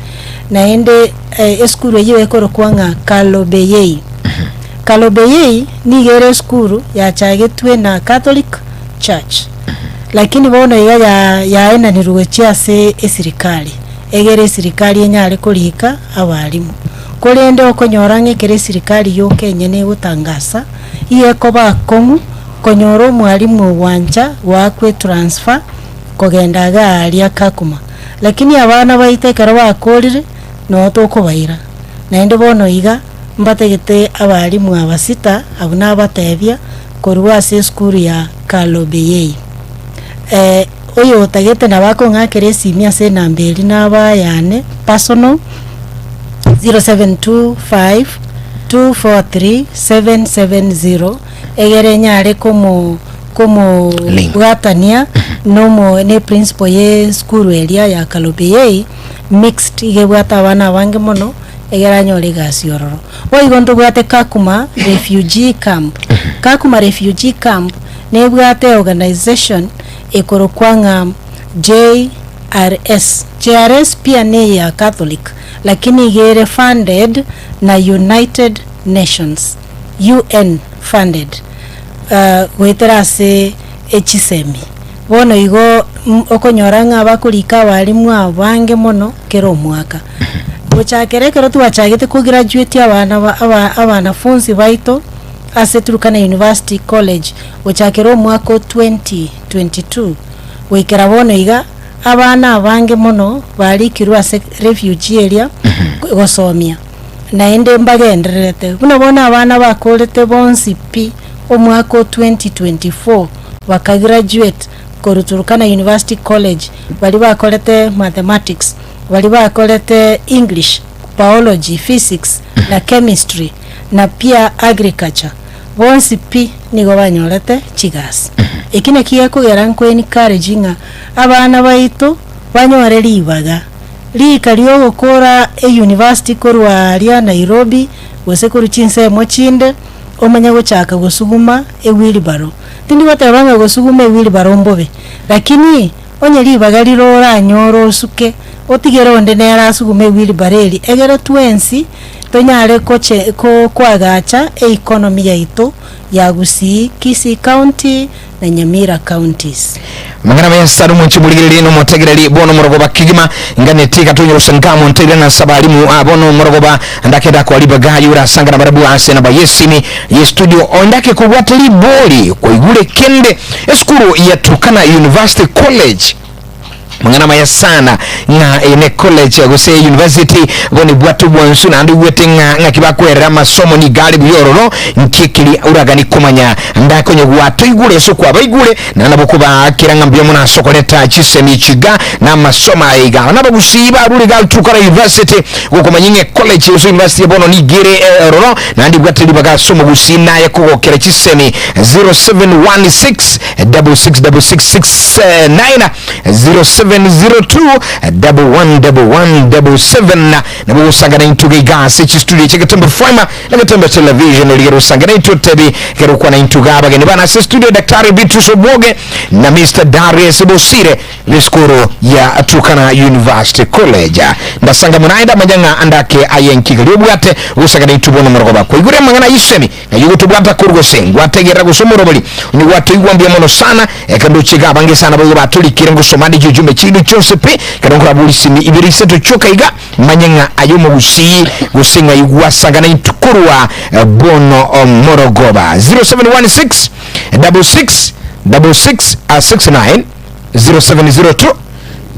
naende esukuru eyio ekorokwa ng'a Kalobeyei. Kalobeyei nigo ere esukuru yachagetwe na Catholic Church, lakini bono iga ya yaenanirwe gochia ase esirikari, egere esirikari enyare korika abalimu. Korende okonyora ng'a ekero esirikari yoka enyene egotangasa, igo ekoba akong'u konyora omwalimu ogwancha goakwa etransfer kogenda iga aria Kakuma. Lakini abana baito ekero bakorire, noo tokobaira. Naende bono iga, mbatagete abalimu aba sita abwo nabatebia korwa ase esukuru ya Kalobeyei. Oyotagete nabo akong'akera esimi ase enamba eria naba yane personal, 0725 243 770 egere nyare komo Link. komobwatania nomo ne principal ye esukuru eria ya Kalobeyei mixed iga ebwate abana abange mono egere anyore egasi ororo. Boigo ntobwate Kakuma refugee camp. Kakuma refugee camp nebwate organization ekorokwa ng'a JRS. JRS pia neya Catholic lakini iga ere funded na United Nations, UN funded, goetera ase echisemi. Bono igo okonyora ng'a abakorika abalimu abange mono kera omwaka. Gochakera ekero twachagete kograduate abana ba aba abanafunzi baito ase Turkana University College gochakera omwaka o 2022 goikera bono iga, abana abange mono barikirwe ase refugee eria gosomia, naende mbagendererete. Buna bono abana bakorete bonsi pi omwaka o 2024 bakagraduate korwa Turkana University College, baria bakorete mathematics, baria bakorete English, Biology, Physics na Chemistry na pia Agriculture, bonsi pi nigo banyorete chigasi. Eki naki gekogera nko encourage ng'a abana baito banyore ribaga, riika riogokora euniversity korwa aria Nairobi gose korwa chinsemo chinde omanye gochaka gosuguma ewheelbarrow. Tindi goteba ng'a gosuguma ewheelbarrow mbobe, lakini onye ribaga rire oranyore osuke, otigere onde nere asugume ewheelbarrow eria, egere twensi tonyare koche ko koagacha economy yaito ya Gusii, Kisii County na Nyamira counties. Amang'ana maya Nyasae omonche morigererie na omotegereri bono omorogoba kegima nganeti gatonyorosa ngamo ntaire na nsaba alimu ah, bono omorogoba ndakenda kwa ribaga yurasanga na barabwo ase namba yesimi ye studio ondake kobwata ribori kwaigure kende esukuru ya Turkana University College Mang'ana maya sana ng'a eye ne college gose university bono ebwate obwansu naende oigwete ng'a ng'aki bakwerera amasomo nigo are buya ororo nki keri oragani komanya ndakonye gwatoigure ase okwabaigure naende nabo okobakera ng'a mbuya mono ase okoreta chisemi echi iga na amasomo aya iga. Abana abagusii barure iga Turkana University gokomanya ng'a ecollege gose university bono nigo ere ororo naende ebwate ribaga ase omogusii naye kogokera chisemi 0716 666669 0702 111177 nabo gosangana intwe iga ase chistudio chia Getembe FM na Getembe Television rigero osangana intwe tebi kero kwana intwe iga abageni bana ase studio Daktari Beatrice Obwoge na Mr Darius Bosire b'esukuru ya Turkana University College ndasanga monaye ndamanya ng'a andake aye nkiga riobwate gosangana intwe bono morogoba kwaigure amang'ana ayisemi Naki gotobwata korwa gose ngwategerera gose omorobori onye gwatoigwa mbuya mono sana, ekero ndoche iga abange sana boigo batorikire ngosoma ande chiujumbe chiaino chionsi pi, ekero nkorabua risimi ibere isato chioka iga, manye ng'a aye omogusii gose ng'ai gwasangana intwe korwa bono omorogoba. 0716 66 66 69 0702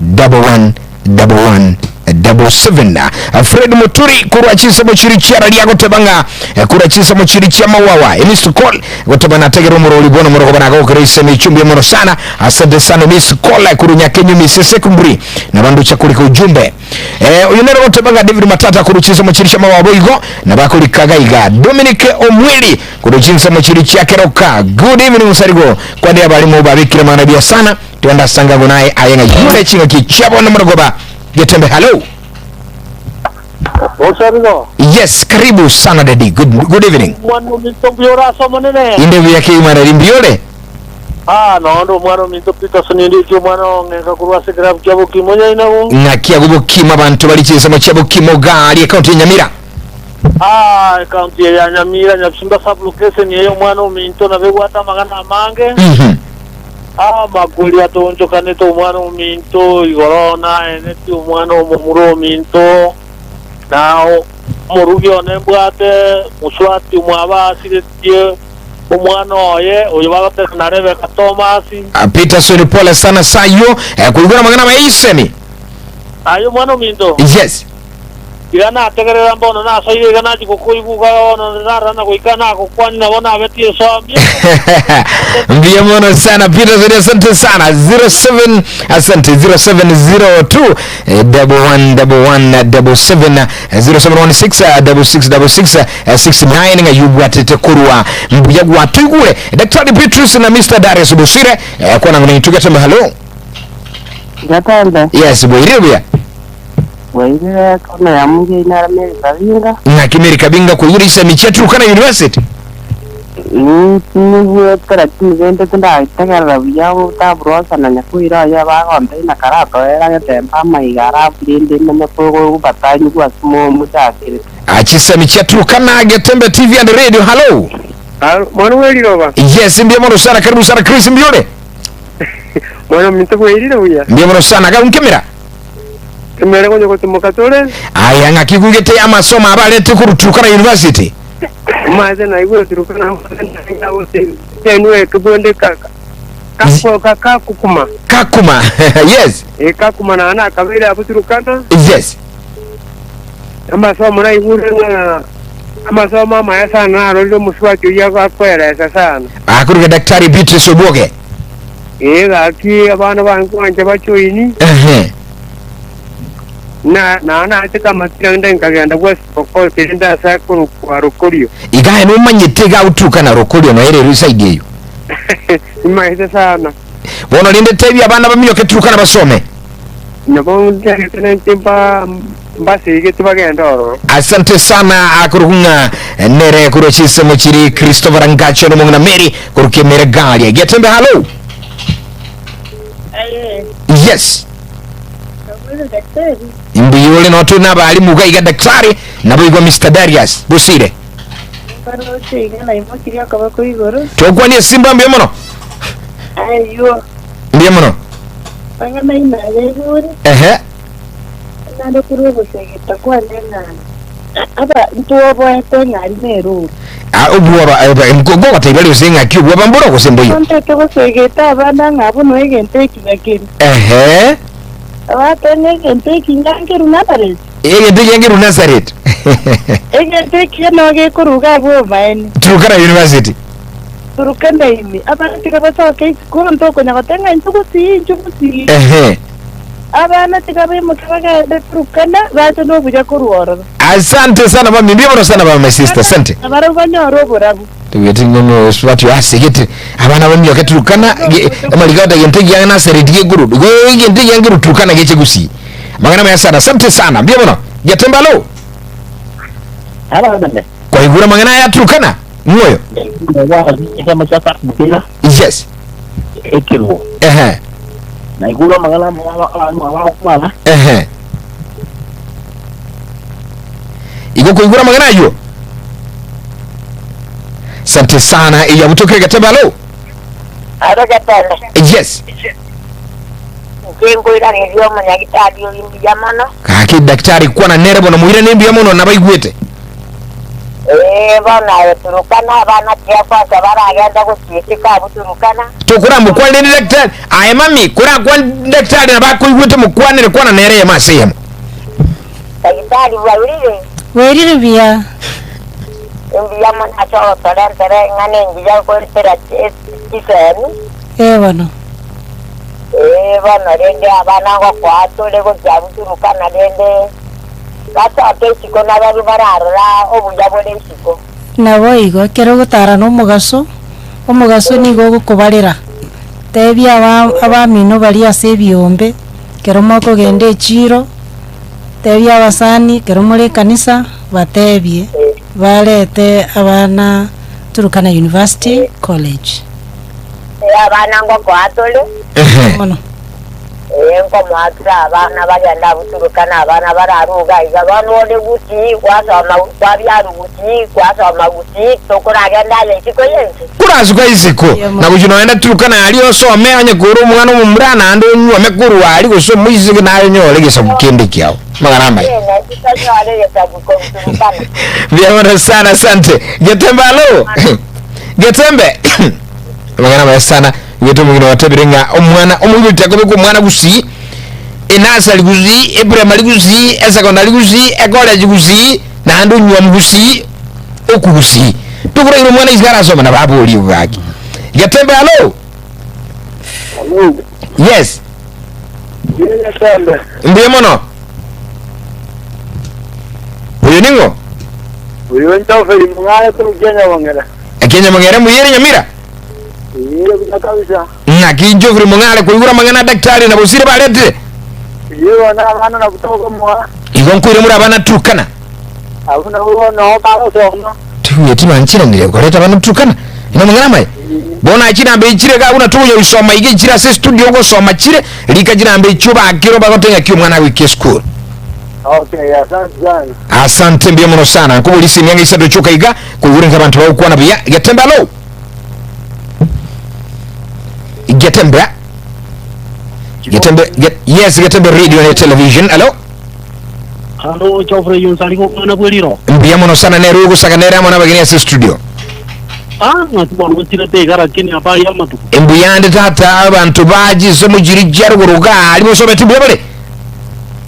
11 11. 77. Fred Muturi korwa chinsemo chiri chiararia agoteba ng'a korwa chinsemo chiri chia Mawawa emissed call goteba nategera omorori bono morogoba nagokera iseme ichumbi mono sana. Asante sana miss call korwa Nyakenyumi Secondary na banducha kurika ujumbe. Eh, oyo nere goteba ng'a David Matata korwa chinsemo chiri chia Mawawa boigo na bakorika gaiga Dominic Omweli korwa chinsemo chiri chia Keroka. Good evening Musarigo kwani abarimu babikire mang'ana buya sana. Twende sangango naye aye ng'a yule ching'aki chia bono morogoba Getembe hello. Osarigo. Yes, karibu sana daddy. Good evening. Omwana ominto mbuya ore ase Omonene. Inde buya kegima daddy mbuyore. Ah, noonde omwana ominto Peterson Ndiki, omwana ong'enka korwa ase ekerabu kia Bokima onyainago. Ng'aki agwo Bokima abanto bari chinsemo chia Bokima ogaria ekaunti ya Nyamira. Ah, ekaunti eye ya Nyamira, Nyabisimba sub-location eye omwana ominto nabo ebwate amang'ana amange. Amakweri atoonchokanete omwana ominto igoro, naeneti omwana omomura ominto, na omorugi one mbwate mosubati omwabo asiretie omwana oye, oyo bagoteba na Rebeka Tomasi. Peterson pole sana sayio koigora amang'ana amaya isemi. Aye omwana ominto, Yes. tiga nategerera mbono nasoire iga nachia gokoigwa bono narara na goika nagokwania nabo nabetie ensomia. Mbia mono sana Peter asante sana 07 asante 0702 11 11 77 0716 66 66 69 ng'a yubwatete korwa mbuya gwatuigure Daktari Beatrice na Mr Darius Bosire kwana ng'o nitugetembe hello. Gatembe. Yes bwairire buya. Bwairire kona ya munge inara Mary Kabinga. Ng'aki Mary Kabinga koigure isemi chia Turkana University. Nigwete lakini rende tindategerera buya otaburosa na nyakoira oye bagontebia na karatoera getembe amaiga alafu rende manye kogobatanyigwa ase mochakire. Ah, chisemi chia Turkana Getembe TV and Radio. Hello. Mwana bw'eriroba. Yes, mbia mono sana karibu sana Chris Mbiore. Mwana ominto bwairire buya. Mbia mono sana gankemera. Tumere konya gotimoka tore. Aya ng'aki kugete amasomo abarete korwa Turkana University. Maze naigure Turkana tenwe kibonde kaka. Kako kakuma. Kakuma. Yes. E kakuma na na kabere abu Turkana. Yes. Amasomo naigure na amasomo amaya sana narorire omosubachi oyio akoeresa sana. Akuruga Daktari Beatrice Obuoge. Ee gaki abana bankwancha bachoini. Ehe. Na na nacheka amatira nde nkagenda bwasipoko rinde ase akorokwa Rokorio. Igaye nomanyete iga oturukana Rokorio noere ere side eyo. Nimaete sana. Bono rende tebia abana baminyoke Turukana basome. Nabo ntagete nainche mba mbasigete bagende ororo. Asante sana akorokwa ng'a nere korwa chinsemo chiri Christopher Ngacho nomong'ina Mary korwa Kemere Garia. Getembe hallo. Yes. Mbuya ore no tore nabarimu iga iga daktari naboigo Mister Darius Bosire. Tokwanie simba mbuya mono. Mbuya mono. Ehe. Ah, obwoba eh, ngogotebi bare gose ng'aki obwoba mboro gose mboiyo. Ehe. Abatebi ng'a egento eki ngankerwe Nazareti. Egento eki ngankerwe Nazareti. Egento ekiya noo gekoruga abwo obomaene. Turukana University. Turukana ime. Abana tiga basoke isiko ntokonya goteba ng'a inchuo gusii, inchuo gusii. Ehe. Abana tiga baimoke bagende Turukana bache nobuya korwa ororo. Asante sana mami, mbuya mono sana baba my sister, asante. Na barabwo banyore oborabu. Tobweti ng'a omosubati oyo asegete abana bamioke Turukana ge- amariga ota gento ekiya Nazareti gekorwa igo egento ekiya nkerwa Turukana geche gusii. Amang'ana amaya sana, asante sana, mbuya mono. Getembe alo. Kwaigure amang'ana aya Turukana? Ng'o oyo? Yes. Ehe. Ehe. Igo koigure amang'ana aywo? Sante sana eya butokire Getembe alo. Aro Getembe. Yes. Inche nkoiraneria omonyagitari oria mbuya mono. Gaki daktari kwana nere bono moirane mbuya mono nabaigwete. Ee, bono aye Turukana, abana tiakwansa baragende gochiisika abwo Turukana. Tokoramokwane rende daktari. Aye mami, korakwane daktari nabo akoigwete mokwanere kwana nere eyemo ase eyemo. Daktari bwairire? Bwairire buya. Imbuya mono ase ogotorentera eng'ana engiya goetera chisemi. Ee bono. Ee bono rende abana ngokoa tore gochia abwo Turukana rende basoke isiko nabarabwo bararora obuya bore isiko. Naboigo, ekero ogotara nomogaso, omogaso nigo ogokobarera. Tebia aba abamino baria ase ebiombe, ekero mokogenda echiiro, tebia abasani ekero more ekanisa, batebie barete abana Turukana University College. Ee abana ngokoa tore. Ehe. Mono. Ee nkomoa tore abana bagende abwo Turukana abana bararuga iga bono ore gusii gwasoma kwabiarwa gusii gwasoma gusii tokoragenda aye isiko yense. Korasukwa isiko, na gochia nonya Turukana aria osome onye kore omwana omomura naende onyuome korwa aria gose omoiseke naye onyore egesaku kende kiao. Amang'ana amaya. Ee naintwe tonyore egesaku korwa Turukana. Mbuya mono sana asante. Getembe alo. Getembe. Amang'ana amaya sana. Gete omong'ina watebire ng'a omwana omoibori takobeka omwana gusii enasari gusii eprimary gusii esecondary gusii ecollege gusii naende onyuomu gusii oku gusii. Tokoraire omwana isiko arasome nabo aborie gaki. Getembe alo. Yes. Mbuya mono. Oyo ning'o? Oyo Njoferi Mung'are korwa Kianyabong'era. Ekianyamong'era mbuya ere Nyamira? Ee, buya kabisa. Ng'aki Njoferi Mung'are koigora amang'ana a daktari na Bosire baretire? Ee, bono abana nabwo tokomoa. Igo nkoire more abana Turkana. Abwo nabwo bono bagosoma. Tigweti banchiranire koreta abana Turkana. Ina amang'ana amaya. Bono aye chinamba echi chire iga buna togonya goisoma iga echire ase estudio ogosoma chire, rika chinamba echio obakere obagote ng'aki omwana agoika esukuru. Okay, asante sana. Asante mbuya mono sana. Nkoboria esimi ang'e isato chioka iga, koigure nka abanto bagokwana buya. Getembe alo. Getembe. Getembe get, yes Getembe radio and television. Alo. Halo, Geoffrey Yonsari gokwana bweriro. Mbuya mono sana nere ogosaga nere amo nabageni ase studio. Ah, ng'aki bono gochirete iga lakini habari y'amatuko. Mbuyande tata abanto bachisomo chiri chia rugoro iga aria mosobeti mbuya bare.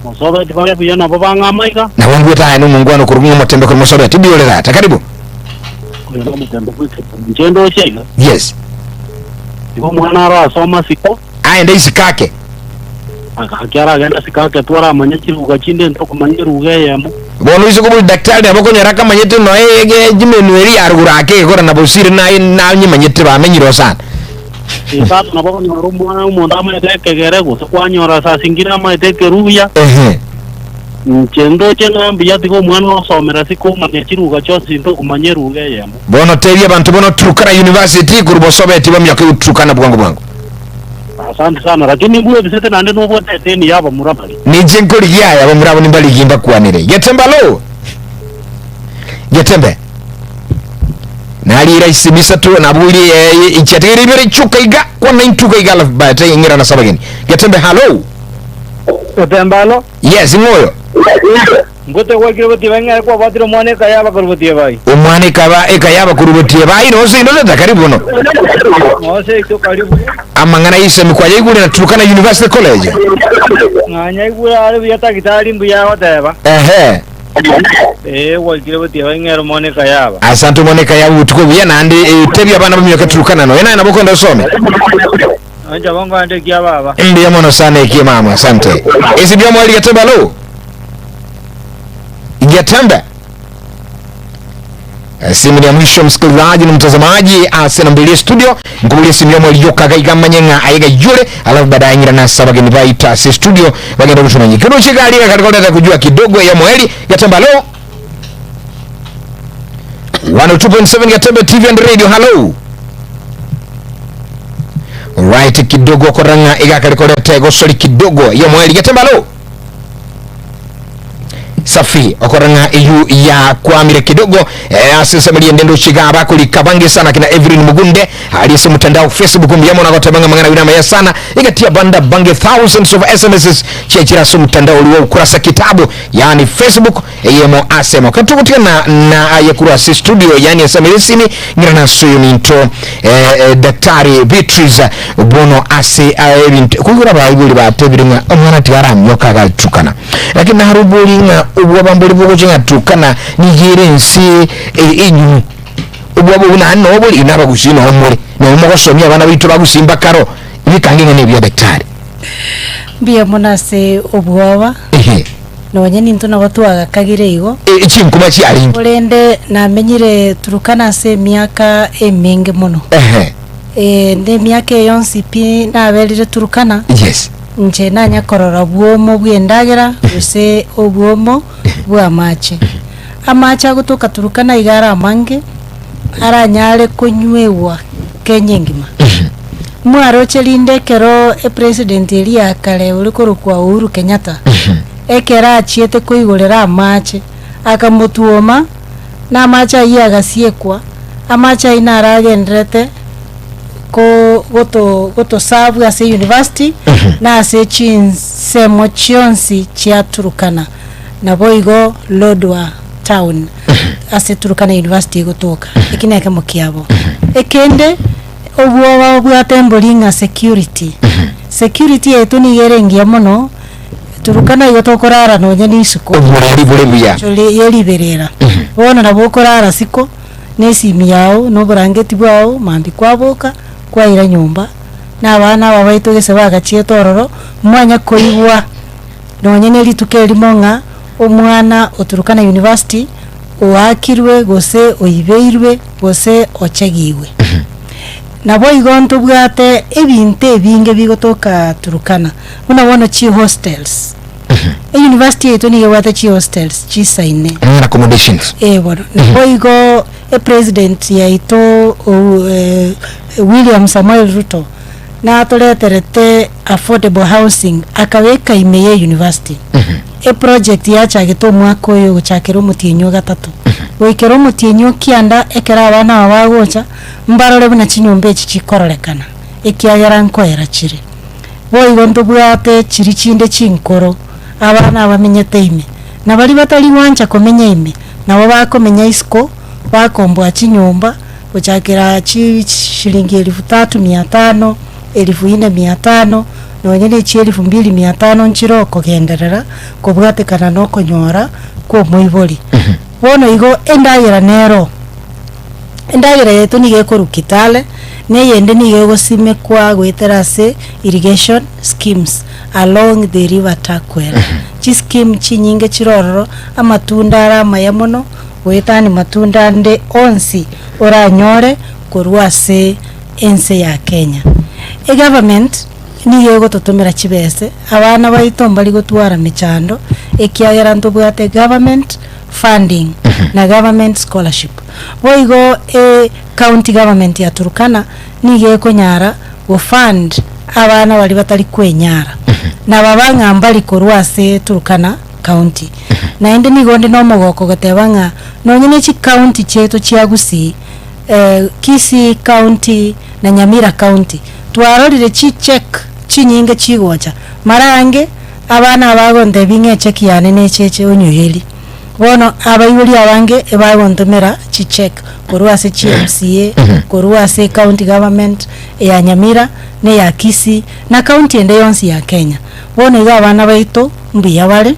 Mosobeti bare buya nabo bang'ama iga. Nabo ngwete aye nomongwana okorokwa ng'a omotembe kore mosobeti mbuya ore tata karibu. Oyo nomotembe bw'eketo inche ndoche iga. Yes. Igo omwana arasome asiko. Aende isiko ake. Agaki aragende asiko ake twaramanya chiruga chinde ntokomanya eruga eyemo. Bono ise kobori daktari nabo okonyora akamanyete noe ege chimenu eria ya rugoro ake egekora na bosire naye nanyemanyete bamenyire oo sana. Esato nabo okonyora omwana omonto amaete ekegere gose kwanyora saa zingine amaete ekeruya. Ehe. Inche ndoche ng'a mbuya tiga omwana osomera ase komanya chiruga chionsi ntokomanya eruga eyemo. Bono tebia abanto bono Turkana University korwa bosobeti bamioke Turkana bwango bwango. Asante sana lakini mbwebisete naende nobwate eteni y'abamura baria. Ninche nkorigia aya abamura abo nimbarigie mbakwanere. Getembe alo! Getembe. Nariira isimi isato naborie eh, chiatigaire ibere chuka iga kwana intuka iga alafu baadaye ing'ira na sabageni. Getembe halo! Getembe alo! Yes, ng'o oyo? Ngote gwakire gotiba ng'ere kwabwatire omwana eka y'abakorubotie bai. Omwana ekaba eka y'abakorubotie bai nonse inde tata karibu bono. Nonse ito karibu. Amang'ana y'isemi kwayaigure na Turkana University College. Ng'a nyaigure are buya tagitari mbuya agoteba. Ehe. Ee gwakire gotiba ing'ere omwana eka y'aba. Asante omwana eka y'aba obotuko obuya naende eh, tebia abana bamioke Turkana nonya naye nabo okoenda osome. Ancha bongo ande ekia baba. Mbuya mono sana ekie mama asante. Esi bia mwali Getembe alo. Getembe. Simu ya mwisho msikilizaji na mtazamaji asena mbili studio nkubulia simu ya mwali yoka gaiga manyeng'a aiga yule alafu baadaye ngira na saba geni baita si studio bagenda kutumanya kidogo chikali katika kuleta kujua kidogo ya mwali Getembe alo 102.7 Getembe TV and Radio hello Right kidogo okorang'a iga koreta egosori kidogo ya mweri Getembe alo safi okorang'a eyu ya kwamire kidogo eh, ase ensemo riende ndochiga bakorika bange sana kina Evelyn Mugunde ali ase mtandao Facebook mbiyamo nagotebanga mang'ana wina maya sana igatia banda bange thousands of SMSs chiachira ase mtandao ori wa ukurasa kitabu yani Facebook eyemo asemo katugutia na na ayekuru ase studio yani esemeresimi ngira nasoyo minto eh, eh, Daktari Beatrice bono ase ebinto kugura baibuli batebire ng'a omwana tigaramioka agatukana lakini naruburi ng'a Obwoba mbori bogocha ng'a Turkana nigo ere ense enyumu. Obwoba obwo naende noo bori inwe abagusii noo more, noo mogosomia abana baito bagusii mpaka aro, ebikango ing'ana ebi bia daktari. Mbuya mono ase obwoba, Ehe. nonye nintwe nabo twagakagire igo. E- chinkuma chiarenge. Korende namenyire Turkana ase emiaka emenge mono. Ehe. Eh, na emiaka eye yonsi pi naberire Turkana, Yes. inche nanya korora obwomo bw'endagera gose obwomo bw'amache. Amache agotoka Turkana iga are amange, aranyare konywewa Kenya engima. Mwaroche rinde ekero epresident eria ya kare ore korokwa Uhuru Kenyatta, ekero achiete koigorera amache, akamotwoma, na amache ayio agasiekwa, amache ayio naro agenderete ko goto gotosabwa ase university, na ase chinsemo chionsi chia Turkana, naboigo Lodwar town ase Turkana University egotoka. Eki nekemo kiabo. Ekende, obwoba obwate embori ng'a security. Security yaito nigo ere engiya mono, Turkana igo tokorara nonye na isiko. Oborari bore buya. Chore ye riberera. Bono nabo okorara siko, na esimi yao, na oborangeti bwao, mambia kwaboka, kwaira nyomba, na abana aba baito gese bagachiete ororo, mwanya koigwa nonye na rituko erimo ng'a omwana o Turkana University oakirwe gose oibeirwe gose ochegigwe. Naboigo ntobwate ebinto ebinge bigotoka Turkana, buna bono chihostels. Euniversity yaito nigo ebwate chihostels chisaine. Mm, accommodations. Eh, bono. Naboigo epresident yaito ou eh, William Samoei Ruto natoreterete affordable housing akabeka ime ye university. Eproject yachagete omwaka oyo gochakera omotienyi o gatato goikera omotienyi o kianda ekero abana aba bagocha mbarore buna chinyomba echi chikororekana ekiagera nkoera chire. Boigo ntobwate chiria chinde chinkoro abana abamenyete ime, na baria batari gwancha komenya ime nabo bakomenya isiko bakomboa chinyomba gochakera chi shilingi elfu tatu mia tano, elfu ine mia tano, nonye ne chielfu mbili mia tano nchire okogenderera kobwatekana na okonyora kwa omoibori. Bono igo endagera nero, endagera yaito nigo ekorwa Kitale, na eyende nigo egosimekwa goetera ase irrigation schemes along the river Turkwel. Chischeme chinyinge chire ororo, amatunda are amaya mono, goetani matunda ande onsi oranyore korwa ase ense ya Kenya. Egovernment nigo egototomera chibese, abana baito mbari gotwara mechando ekiagera ntobwate government funding na government scholarship. Boigo e county government ya Turkana nigo ekonyara gofund abana baria batari kwenyara na baba ng'a mbari korwa ase Turkana county. Naende nigo onde na omogoko goteba ng'a nonye ne chicounty chiaito chia Gusii, Kisii county na Nyamira county, twarorire chicheque chinyinge chigocha, mara ange abana aba bagontebia ng'a echeki yane necheche onyoirerie. Bono abaibori abange ebagontomera chicheque korwa ase chi MCA, korwa ase ecounty government ya Nyamira na eya Kisii na county ende yonsi ya Kenya. Bono iga abana baito mbuya bare,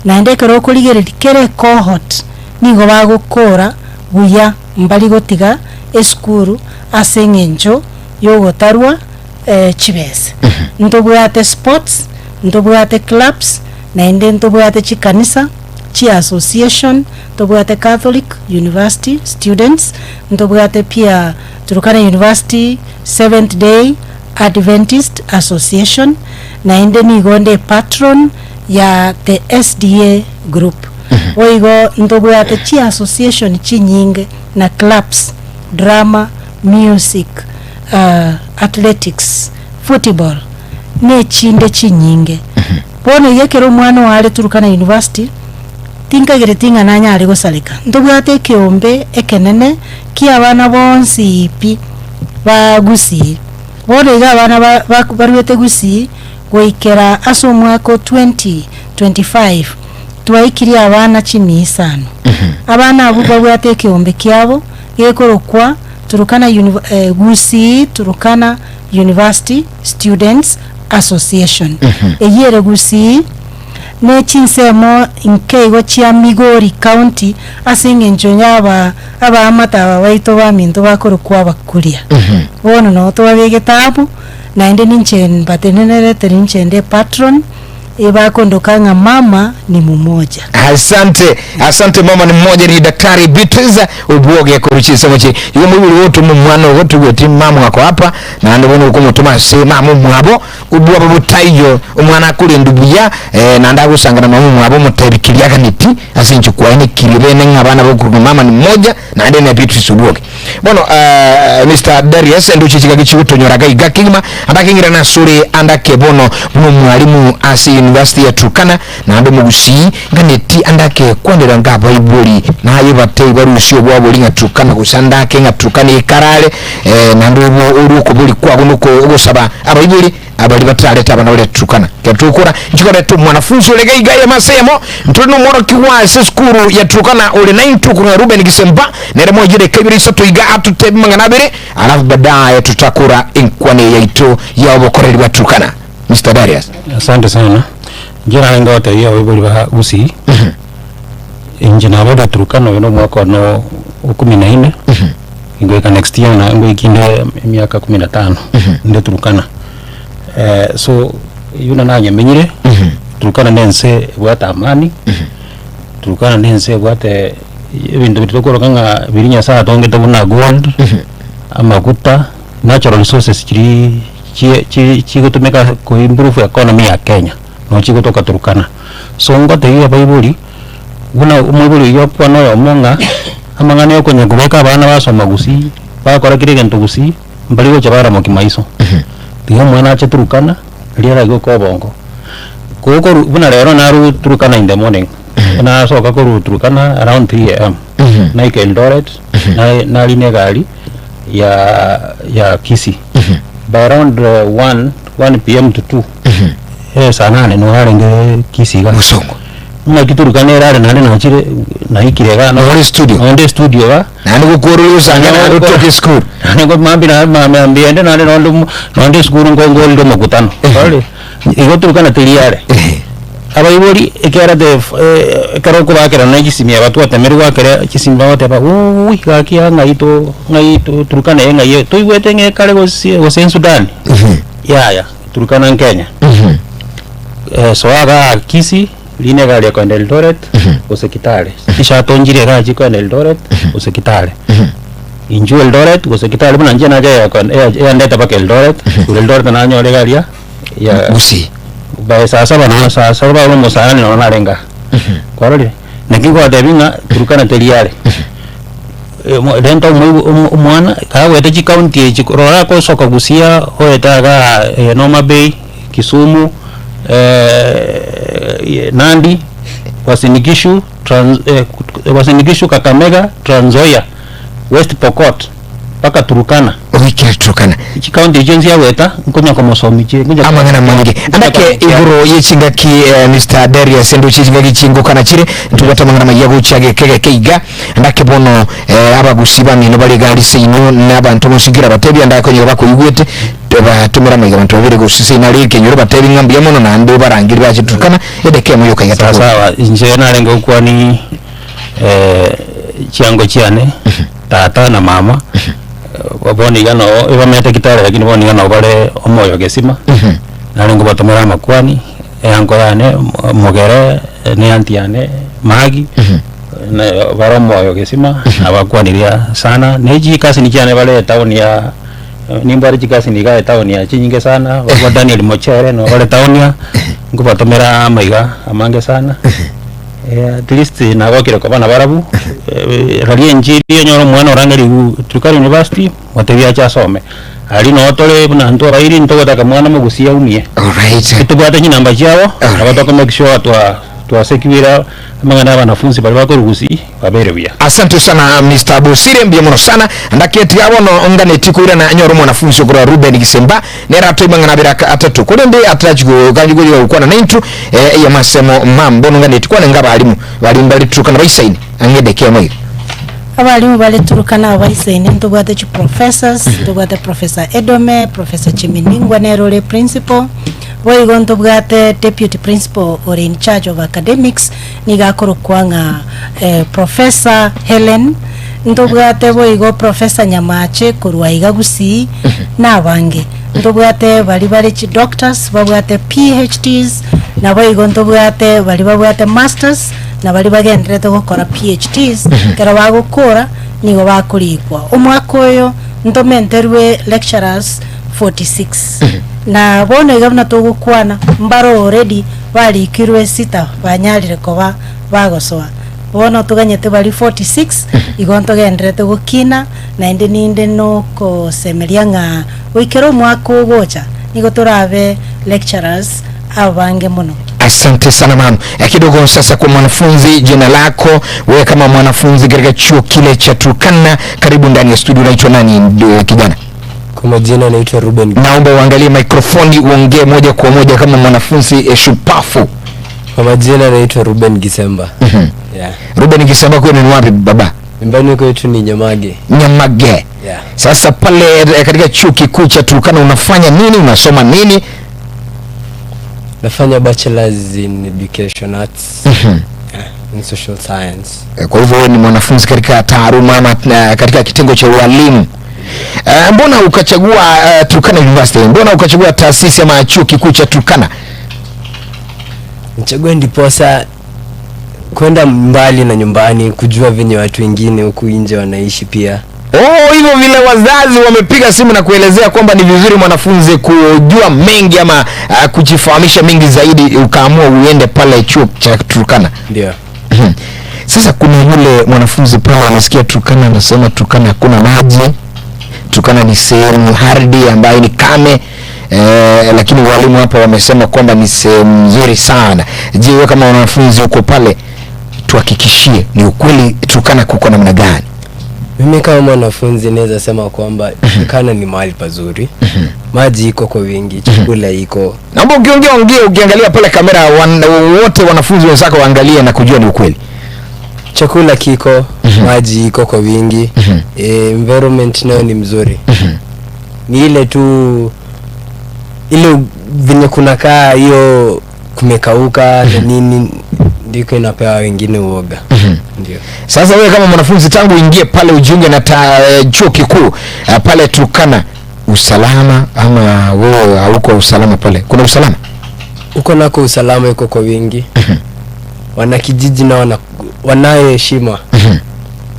naende ekero okorigereria kera ecohort nigo bagokora buya mbari gotiga esukuru ase eng'encho yogotarwa chibesa. Ntobwate sports, ntobwate clubs, naende ntobwate chikanisa, chiassociation, ntobwate Catholic University students, ntobwate pia Turkana University Seventh Day Adventist Association, naende nigo nde patron ya the SDA group. Boigo ntobwate chiassociation chinyinge na clubs, drama, music, athletics, football, na echinde chinyinge. Bono iga ekero omwana oare Turkana University, tinkagereti ng'a nanyare gosareka. Ntobwate ekeombe ekenene kia abana bonsi pi ba Gusii. Bono iga abana ba ba baruete Gusii goikera ase omwaka o 2025, twaikirie abana chimia isano. Abana abwo babwate ekeombe kiabo gekorokwa Turkana Univ Gusii Turkana University Students Association. Eyio ere Gusii. Ne chinsemo nkeigo chia Migori County ase eng'encho y'aba abaamate aba baito baminto bakorokwa Abakuria. Bono noo twabegete amo, naende ninche mbatenenerete ninche nde patron, ebakondoka ng'a mama ni mumoja. Asante, asante mama ni mmoja ni Daktari Beatrice Obwoge korwa chinsemo chi igo moibori gotoma omwana ogo togweti mama ako hapa naende bono okomotoma ase mama omwabo Obwoba botaiyo, omwana akorendwe buya, ee, naende agosanga na mama omwabo omotebi keria aganeti, ase enchera kwaye nekirie bene ng'a abana bakorokwa mama ni mmoja, naende ne Beatrice Obwoge. Bono eh, Mister Darius, ndoche chingaki chigotonyora iga iga kegima, ande akeng'irana asore ande ake bono buna omwalimu ase University ya Turkana, naende omogusii, nganeti ande ake kwanera nga abaibori, naye batei barusie obwabori ng'a Turkana gose ande ake ng'a Turkana ekarare, eh, naende obo orwe okobori kwago noko ogosaba Abaibori abaria batarete abana baria Turkana. Ekero togokora, inche koreta omwanafunsi ore gaiga eyemo ase eyemo, ntore nomworokigwa ase esukuru ya Turkana ore naintwe okorwa Reuben Gisemba, nere moyio dakika ibere isato iga atotebie amang'ana abere, alafu baadaye totakora enkwana eye yaito ya obokoreri bwa Turkana. Mister Darius. Asante sana. Inche narenge gotebia abaibori ba Gusii, inche naboria Turkana oyo na omwaka one o kumi na ine. Ngoika next year na ngoiki inde emiaka kumi na tano inde Turkana. Eh, so buna nanyemenyire Turkana na ense ebwate amani, Turkana na ense ebwate ebinto biria tokoroka ng'a biria Nyasaye atongete buna gold, amaguta, natural resources chiria chie chi chigotumeka ko improve economy ya Kenya, no chigotoka Turkana. So ngotebia abaibori. Buna omoibori oyio akwana oyomo ng'a amang'ana ya okonya kobeka abana basoma gusii, bakora kera egento gusii, mbari gocha baramokia maiso. Tiga omwana ache Turukana, riria araigwe obongo. Kogokoru buna rero narwa Turukana in the morning, nasoka korwa Turukana around 3 am, naika Eldoret, na- narina egari ya ya Kisii. By around 1 1 pm to 2, saa nane nigo narenge Kisii iga. Bosongo. Naki Turukana ere are naende nachire naikire iga Nore estudio. nonde estudio iga. Naende gokorora osange naende otoke esukuru. Naende ngo mambia naende mambia mbiende naende nonde omo nonde esukuru nko ngorire omokutano ororire? Igo Turukana teri are. Abaibori ekiagera the f- ekero okobakerana na chisimi aba twatemerwe goakera chisimi bagoteba wuuui gaki aa ng'ai to ng'ai to Turukana eye ng'ai toigwete ng'a ekare gose gose Sudan? Yaya, Turukana Nkenya. Soa igaa Kisii, rina egari ekoenda Eldoret gose Kitale. Chishato nchire igaa chikoenda Eldoret gose Kitale. Inchuo Eldoret gose Kitale buna inche nacha eyakon- eya- eyandete mpaka Eldoret, korwa Eldoret nanyora egari ya ya Gusii. by saa saba nonya saa saba almost saa nane nonya narenge aa. Kwarorire? Naki ngotebia ng'a Turkana teri are. Renta omoibo omo omwana kagoeta chikaunti echi rora agosoka Gusii oete igaa Noma Bay, Kisumu, Nandi, Uasin Gishu, Trans Uasin Gishu, Kakamega, Trans Nzoia, West Pokot, mpaka Turkana. Goikera Turkana. Chikaunti echio nsiagoeta nkonya komosomia chire nkonya Amang'ana amange. Andake igoro ye chingaki eh, Mr. Darius ndoche chingaki chingokana chire ntobwate amang'ana amaya gochia geke geke iga andake bono eh, abagusi bamino bare iga aria seino na abanto bonsi nkera batebia andake onye bakoigwete batomere amaiga abanto babere gose seino aria ekenyoro batebi ng'a mbuya mono naende obarangeri bache Turkana edeka emo yoka iga Sawa tokore. sawa, inche narenge gokwani chiango chiane tata na mama bono iga noo ebamanyete Kitale lakini bono iga nabo bare omoyo gesima narenge kobatomera amakwani eanko yane omogere na eanti yane Maggie na bare omoyo gesima nabakwanirie sana na chikasini chiane bare etown ya Nimbwate chikasini iga etown aa chinyinge sana, ba Daniel Mochere nabo bare town aa, nkobatomera amaiga amange sana, at least nagokire koba nabarabwo, raria enchiri onyore omwana orangerigwe Turkana University, motebie ache asome. Aria noo tore buna intwe abairi ntogotaka mwana mogusie aumie. Alright. Tobwate chinamba chiabo, nabo toko make sure twa twasecuira amang'ana ya abanafunzi baria bakorwa gusii babeire buya. Asante sana Mister Bosire, mbuya mono sana. Ndaketiga bono nganeti koirana nyore omwanafunzi okorwa Reuben Gisemba nere atoe amang'ana abere aka atato korende atarachi gokanyi goika gokwana naintwe eh, eyamasemo mam bono nganeti kwane nga abalimu bari mbare Turkana baisaine ang'e edeka emo iga. Abalimu bare Turkana abaisaine ntobwate chiprofessors, ntobwate Professor Edome, Professor Cheminingwa nere ore principal. Boigo ntobwate deputy principal ore in charge of academics nigo akorokwa ng'a Professor Hellen, ntobwate boigo Professor Nyamache korwa iga Gusii na abange. Ntobwate baria bare chidoctors babwate PhDs, naboigo ntobwate baria babwate masters na baria bagendererete gokora PhDs, ekero bagokora nigo bakorikwa. Omwaka oyo ntomenterwe lecturers 46 na bono iga buna togokwana mbare already barikirwe sita banyarire koba bagosoa. Bono toganyete baria 46 igo ntogendererete gokina naende ninde nokosemeria ng'a goikera omwaka ogocha nigo torabe lecturers abange mono. Asante sana ma'am. Kidogo sasa kwa mwanafunzi, jina lako wewe kama mwanafunzi katika chuo kile cha Turkana, karibu ndani ya studio. Unaitwa nani kijana? Kwa majina naitwa Ruben. Naomba uangalie mikrofoni uongee moja kwa moja kama mwanafunzi shupafu. Kwa majina naitwa Ruben Gisemba. Yeah. Ruben Gisemba, kwenu ni wapi baba? Nyumbani kwetu ni Nyamage. Nyamage. Yeah. Sasa pale katika chuo kikuu cha Turkana unafanya nini? Unasoma nini? Nafanya bachelor's in education arts. Yeah, in social science. Kwa hivyo wewe ni mwanafunzi katika taaluma ama katika kitengo cha ualimu. Mbona ukachagua Turkana University? Mbona ukachagua taasisi ama chuo kikuu cha Turkana? Nichague ndiposa kwenda mbali na nyumbani, kujua venye watu wengine huku nje wanaishi pia. Oh, hivyo vile wazazi wamepiga simu na kuelezea kwamba ni vizuri mwanafunzi kujua mengi ama kujifahamisha mengi zaidi, ukaamua uende pale chuo cha Turkana. Ndio. Sasa kuna yule mwanafunzi pale anasikia Turkana, anasema Turkana hakuna maji, Turkana ni sehemu ardhi ambayo ni kame. Lakini walimu hapa wamesema kwamba ni sehemu nzuri sana. Je, wewe kama mwanafunzi uko pale, tuhakikishie ni ukweli Turkana kuko namna gani? Mimi kama mwanafunzi naweza sema kwamba Turkana ni mahali pazuri. Maji iko kwa wingi, chakula iko. Naomba ukiongea ongea ukiangalia pale kamera wote wanafunzi wenzako waangalie na kujua ni ukweli. Chakula kiko, maji iko kwa wingi. Environment nayo ni mzuri. Ni ile tu ile venye kunakaa hiyo kumekauka na nini ndiko inapewa wengine uoga. Ndio. Sasa wewe kama mwanafunzi tangu uingie pale ujiunge na chuo kikuu pale Turkana, usalama ama wewe hauko usalama pale? Kuna usalama? Uko nako usalama iko kwa wingi. Wanakijiji na wanayo heshima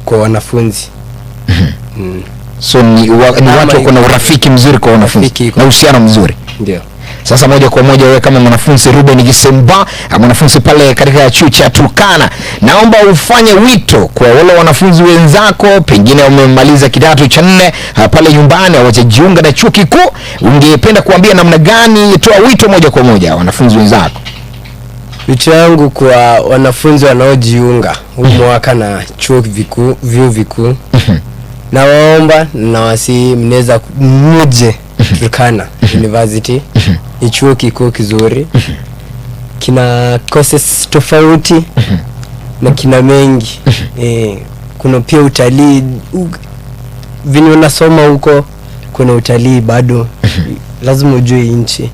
kwa wanafunzi. So ni watu wako na urafiki mzuri kwa wanafunzi na uhusiano mzuri. Ndio. Sasa moja kwa moja wewe kama mwanafunzi Ruben Gisemba, mwanafunzi pale katika chuo cha Turkana, naomba ufanye wito kwa wale wanafunzi wenzako, pengine wamemaliza kidato cha 4 pale nyumbani hawajajiunga na chuo kikuu, ungependa kuambia namna gani? Toa wito moja kwa moja wanafunzi wenzako. Wito wangu kwa wanafunzi wanaojiunga huu mwaka na chuo vikuu, vyuo vikuu, nawaomba na wasi mnaweza muje Turkana University. Ni chuo kikuu kizuri, kina courses tofauti na kina mengi. Kuna pia utalii, venye unasoma huko kuna utalii bado, lazima ujue nchi.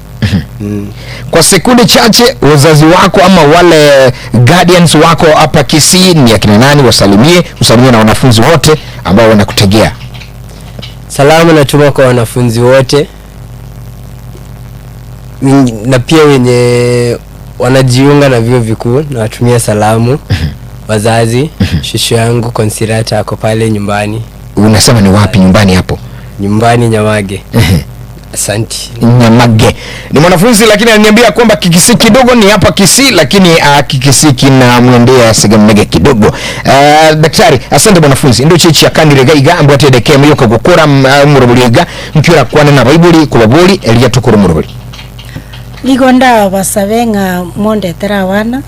Kwa sekunde chache wazazi wako ama wale guardians wako hapa Kisii ni akina nani? Wasalimie, usalimie na wanafunzi wote ambao wanakutegea. Salamu natuma kwa wanafunzi wote na pia wenye wanajiunga na vyuo vikuu, nawatumia salamu. Wazazi, shushu yangu Consilata ako pale nyumbani. Unasema ni wapi nyumbani hapo? Nyumbani Nyamage. Asante. Nyamage. Ni mwanafunzi lakini aliniambia kwamba Kikisii kidogo ni hapa Kisii, lakini Kikisii kinamwendea Sigamnege kidogo. Daktari, asante mwanafunzi. Ndio chichi akandire gaiga ambwate deke miyoka gukora murubuliga mpira kwana na Bible kubabuli eliya tukuru murubuli. Ligonda basabe ng'a mondetera abana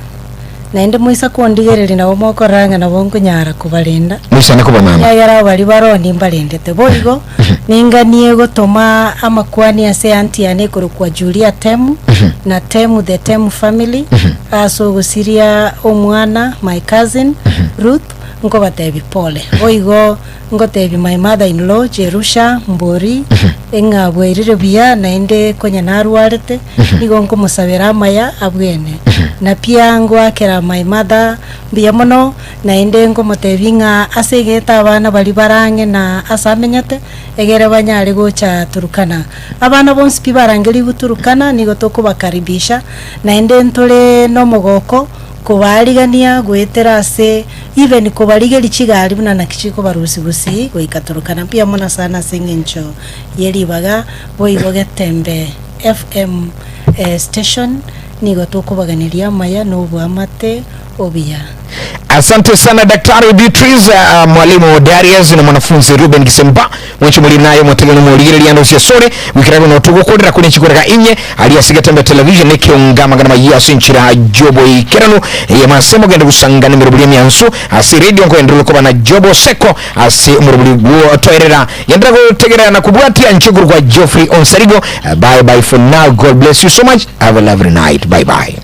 naende moisa kondigereri nabo mokoranga nabo nkunyara kubarenda. Moisa nakuba mama. Yagera bari baroni mbarendete boigo ninganie gotoma amakwani ase auntie yane korokwa Julia Temu na Temu the Temu family aso gusiria omwana my cousin Ruth. Nkobatebi pole. Boigo ngotebi my mother in law Jerusha Mbori ng'a bwairire buya naende konya narwarete, nigo nkomosabera amaya abwene. Na pia ngoakera my mother mbuya mono naende nkomotebi ng'a ase egete abana baria bare ang'e na ase amenyete egere banyare gocha Turkana. Abana bonsi pi barangerigwe Turkana nigo tokobakaribisha naende ntore nomogoko Kobaarigania goetera ase even kobarigeria chigari buna naki chikobarusia gusii goika Turkana. Mbuya mono sana ase eng'encho ye ribaga boigo Getembe FM station nigo tokobaganeria amaya na oboamate obuya. Asante sana Daktari Beatrice, uh, mwalimu Darius na mwanafunzi Ruben Gisemba mwenche muri nayo motegene morigereria ando cia sore gwikira gono tugukurira kuri chikorega inye ari ase Getembe television nekiunga magana mayi ase enchera jobo ikeranu ya masemo gende gusangana emirobori emiansu ase radio nkoenderera koba na jobo seko ase omorobori gwo toerera yendera gotegerera na kubwatia nchiguru kwa Geoffrey Onsarigo. Bye bye for now. God bless you so much. Have a lovely night. Bye bye.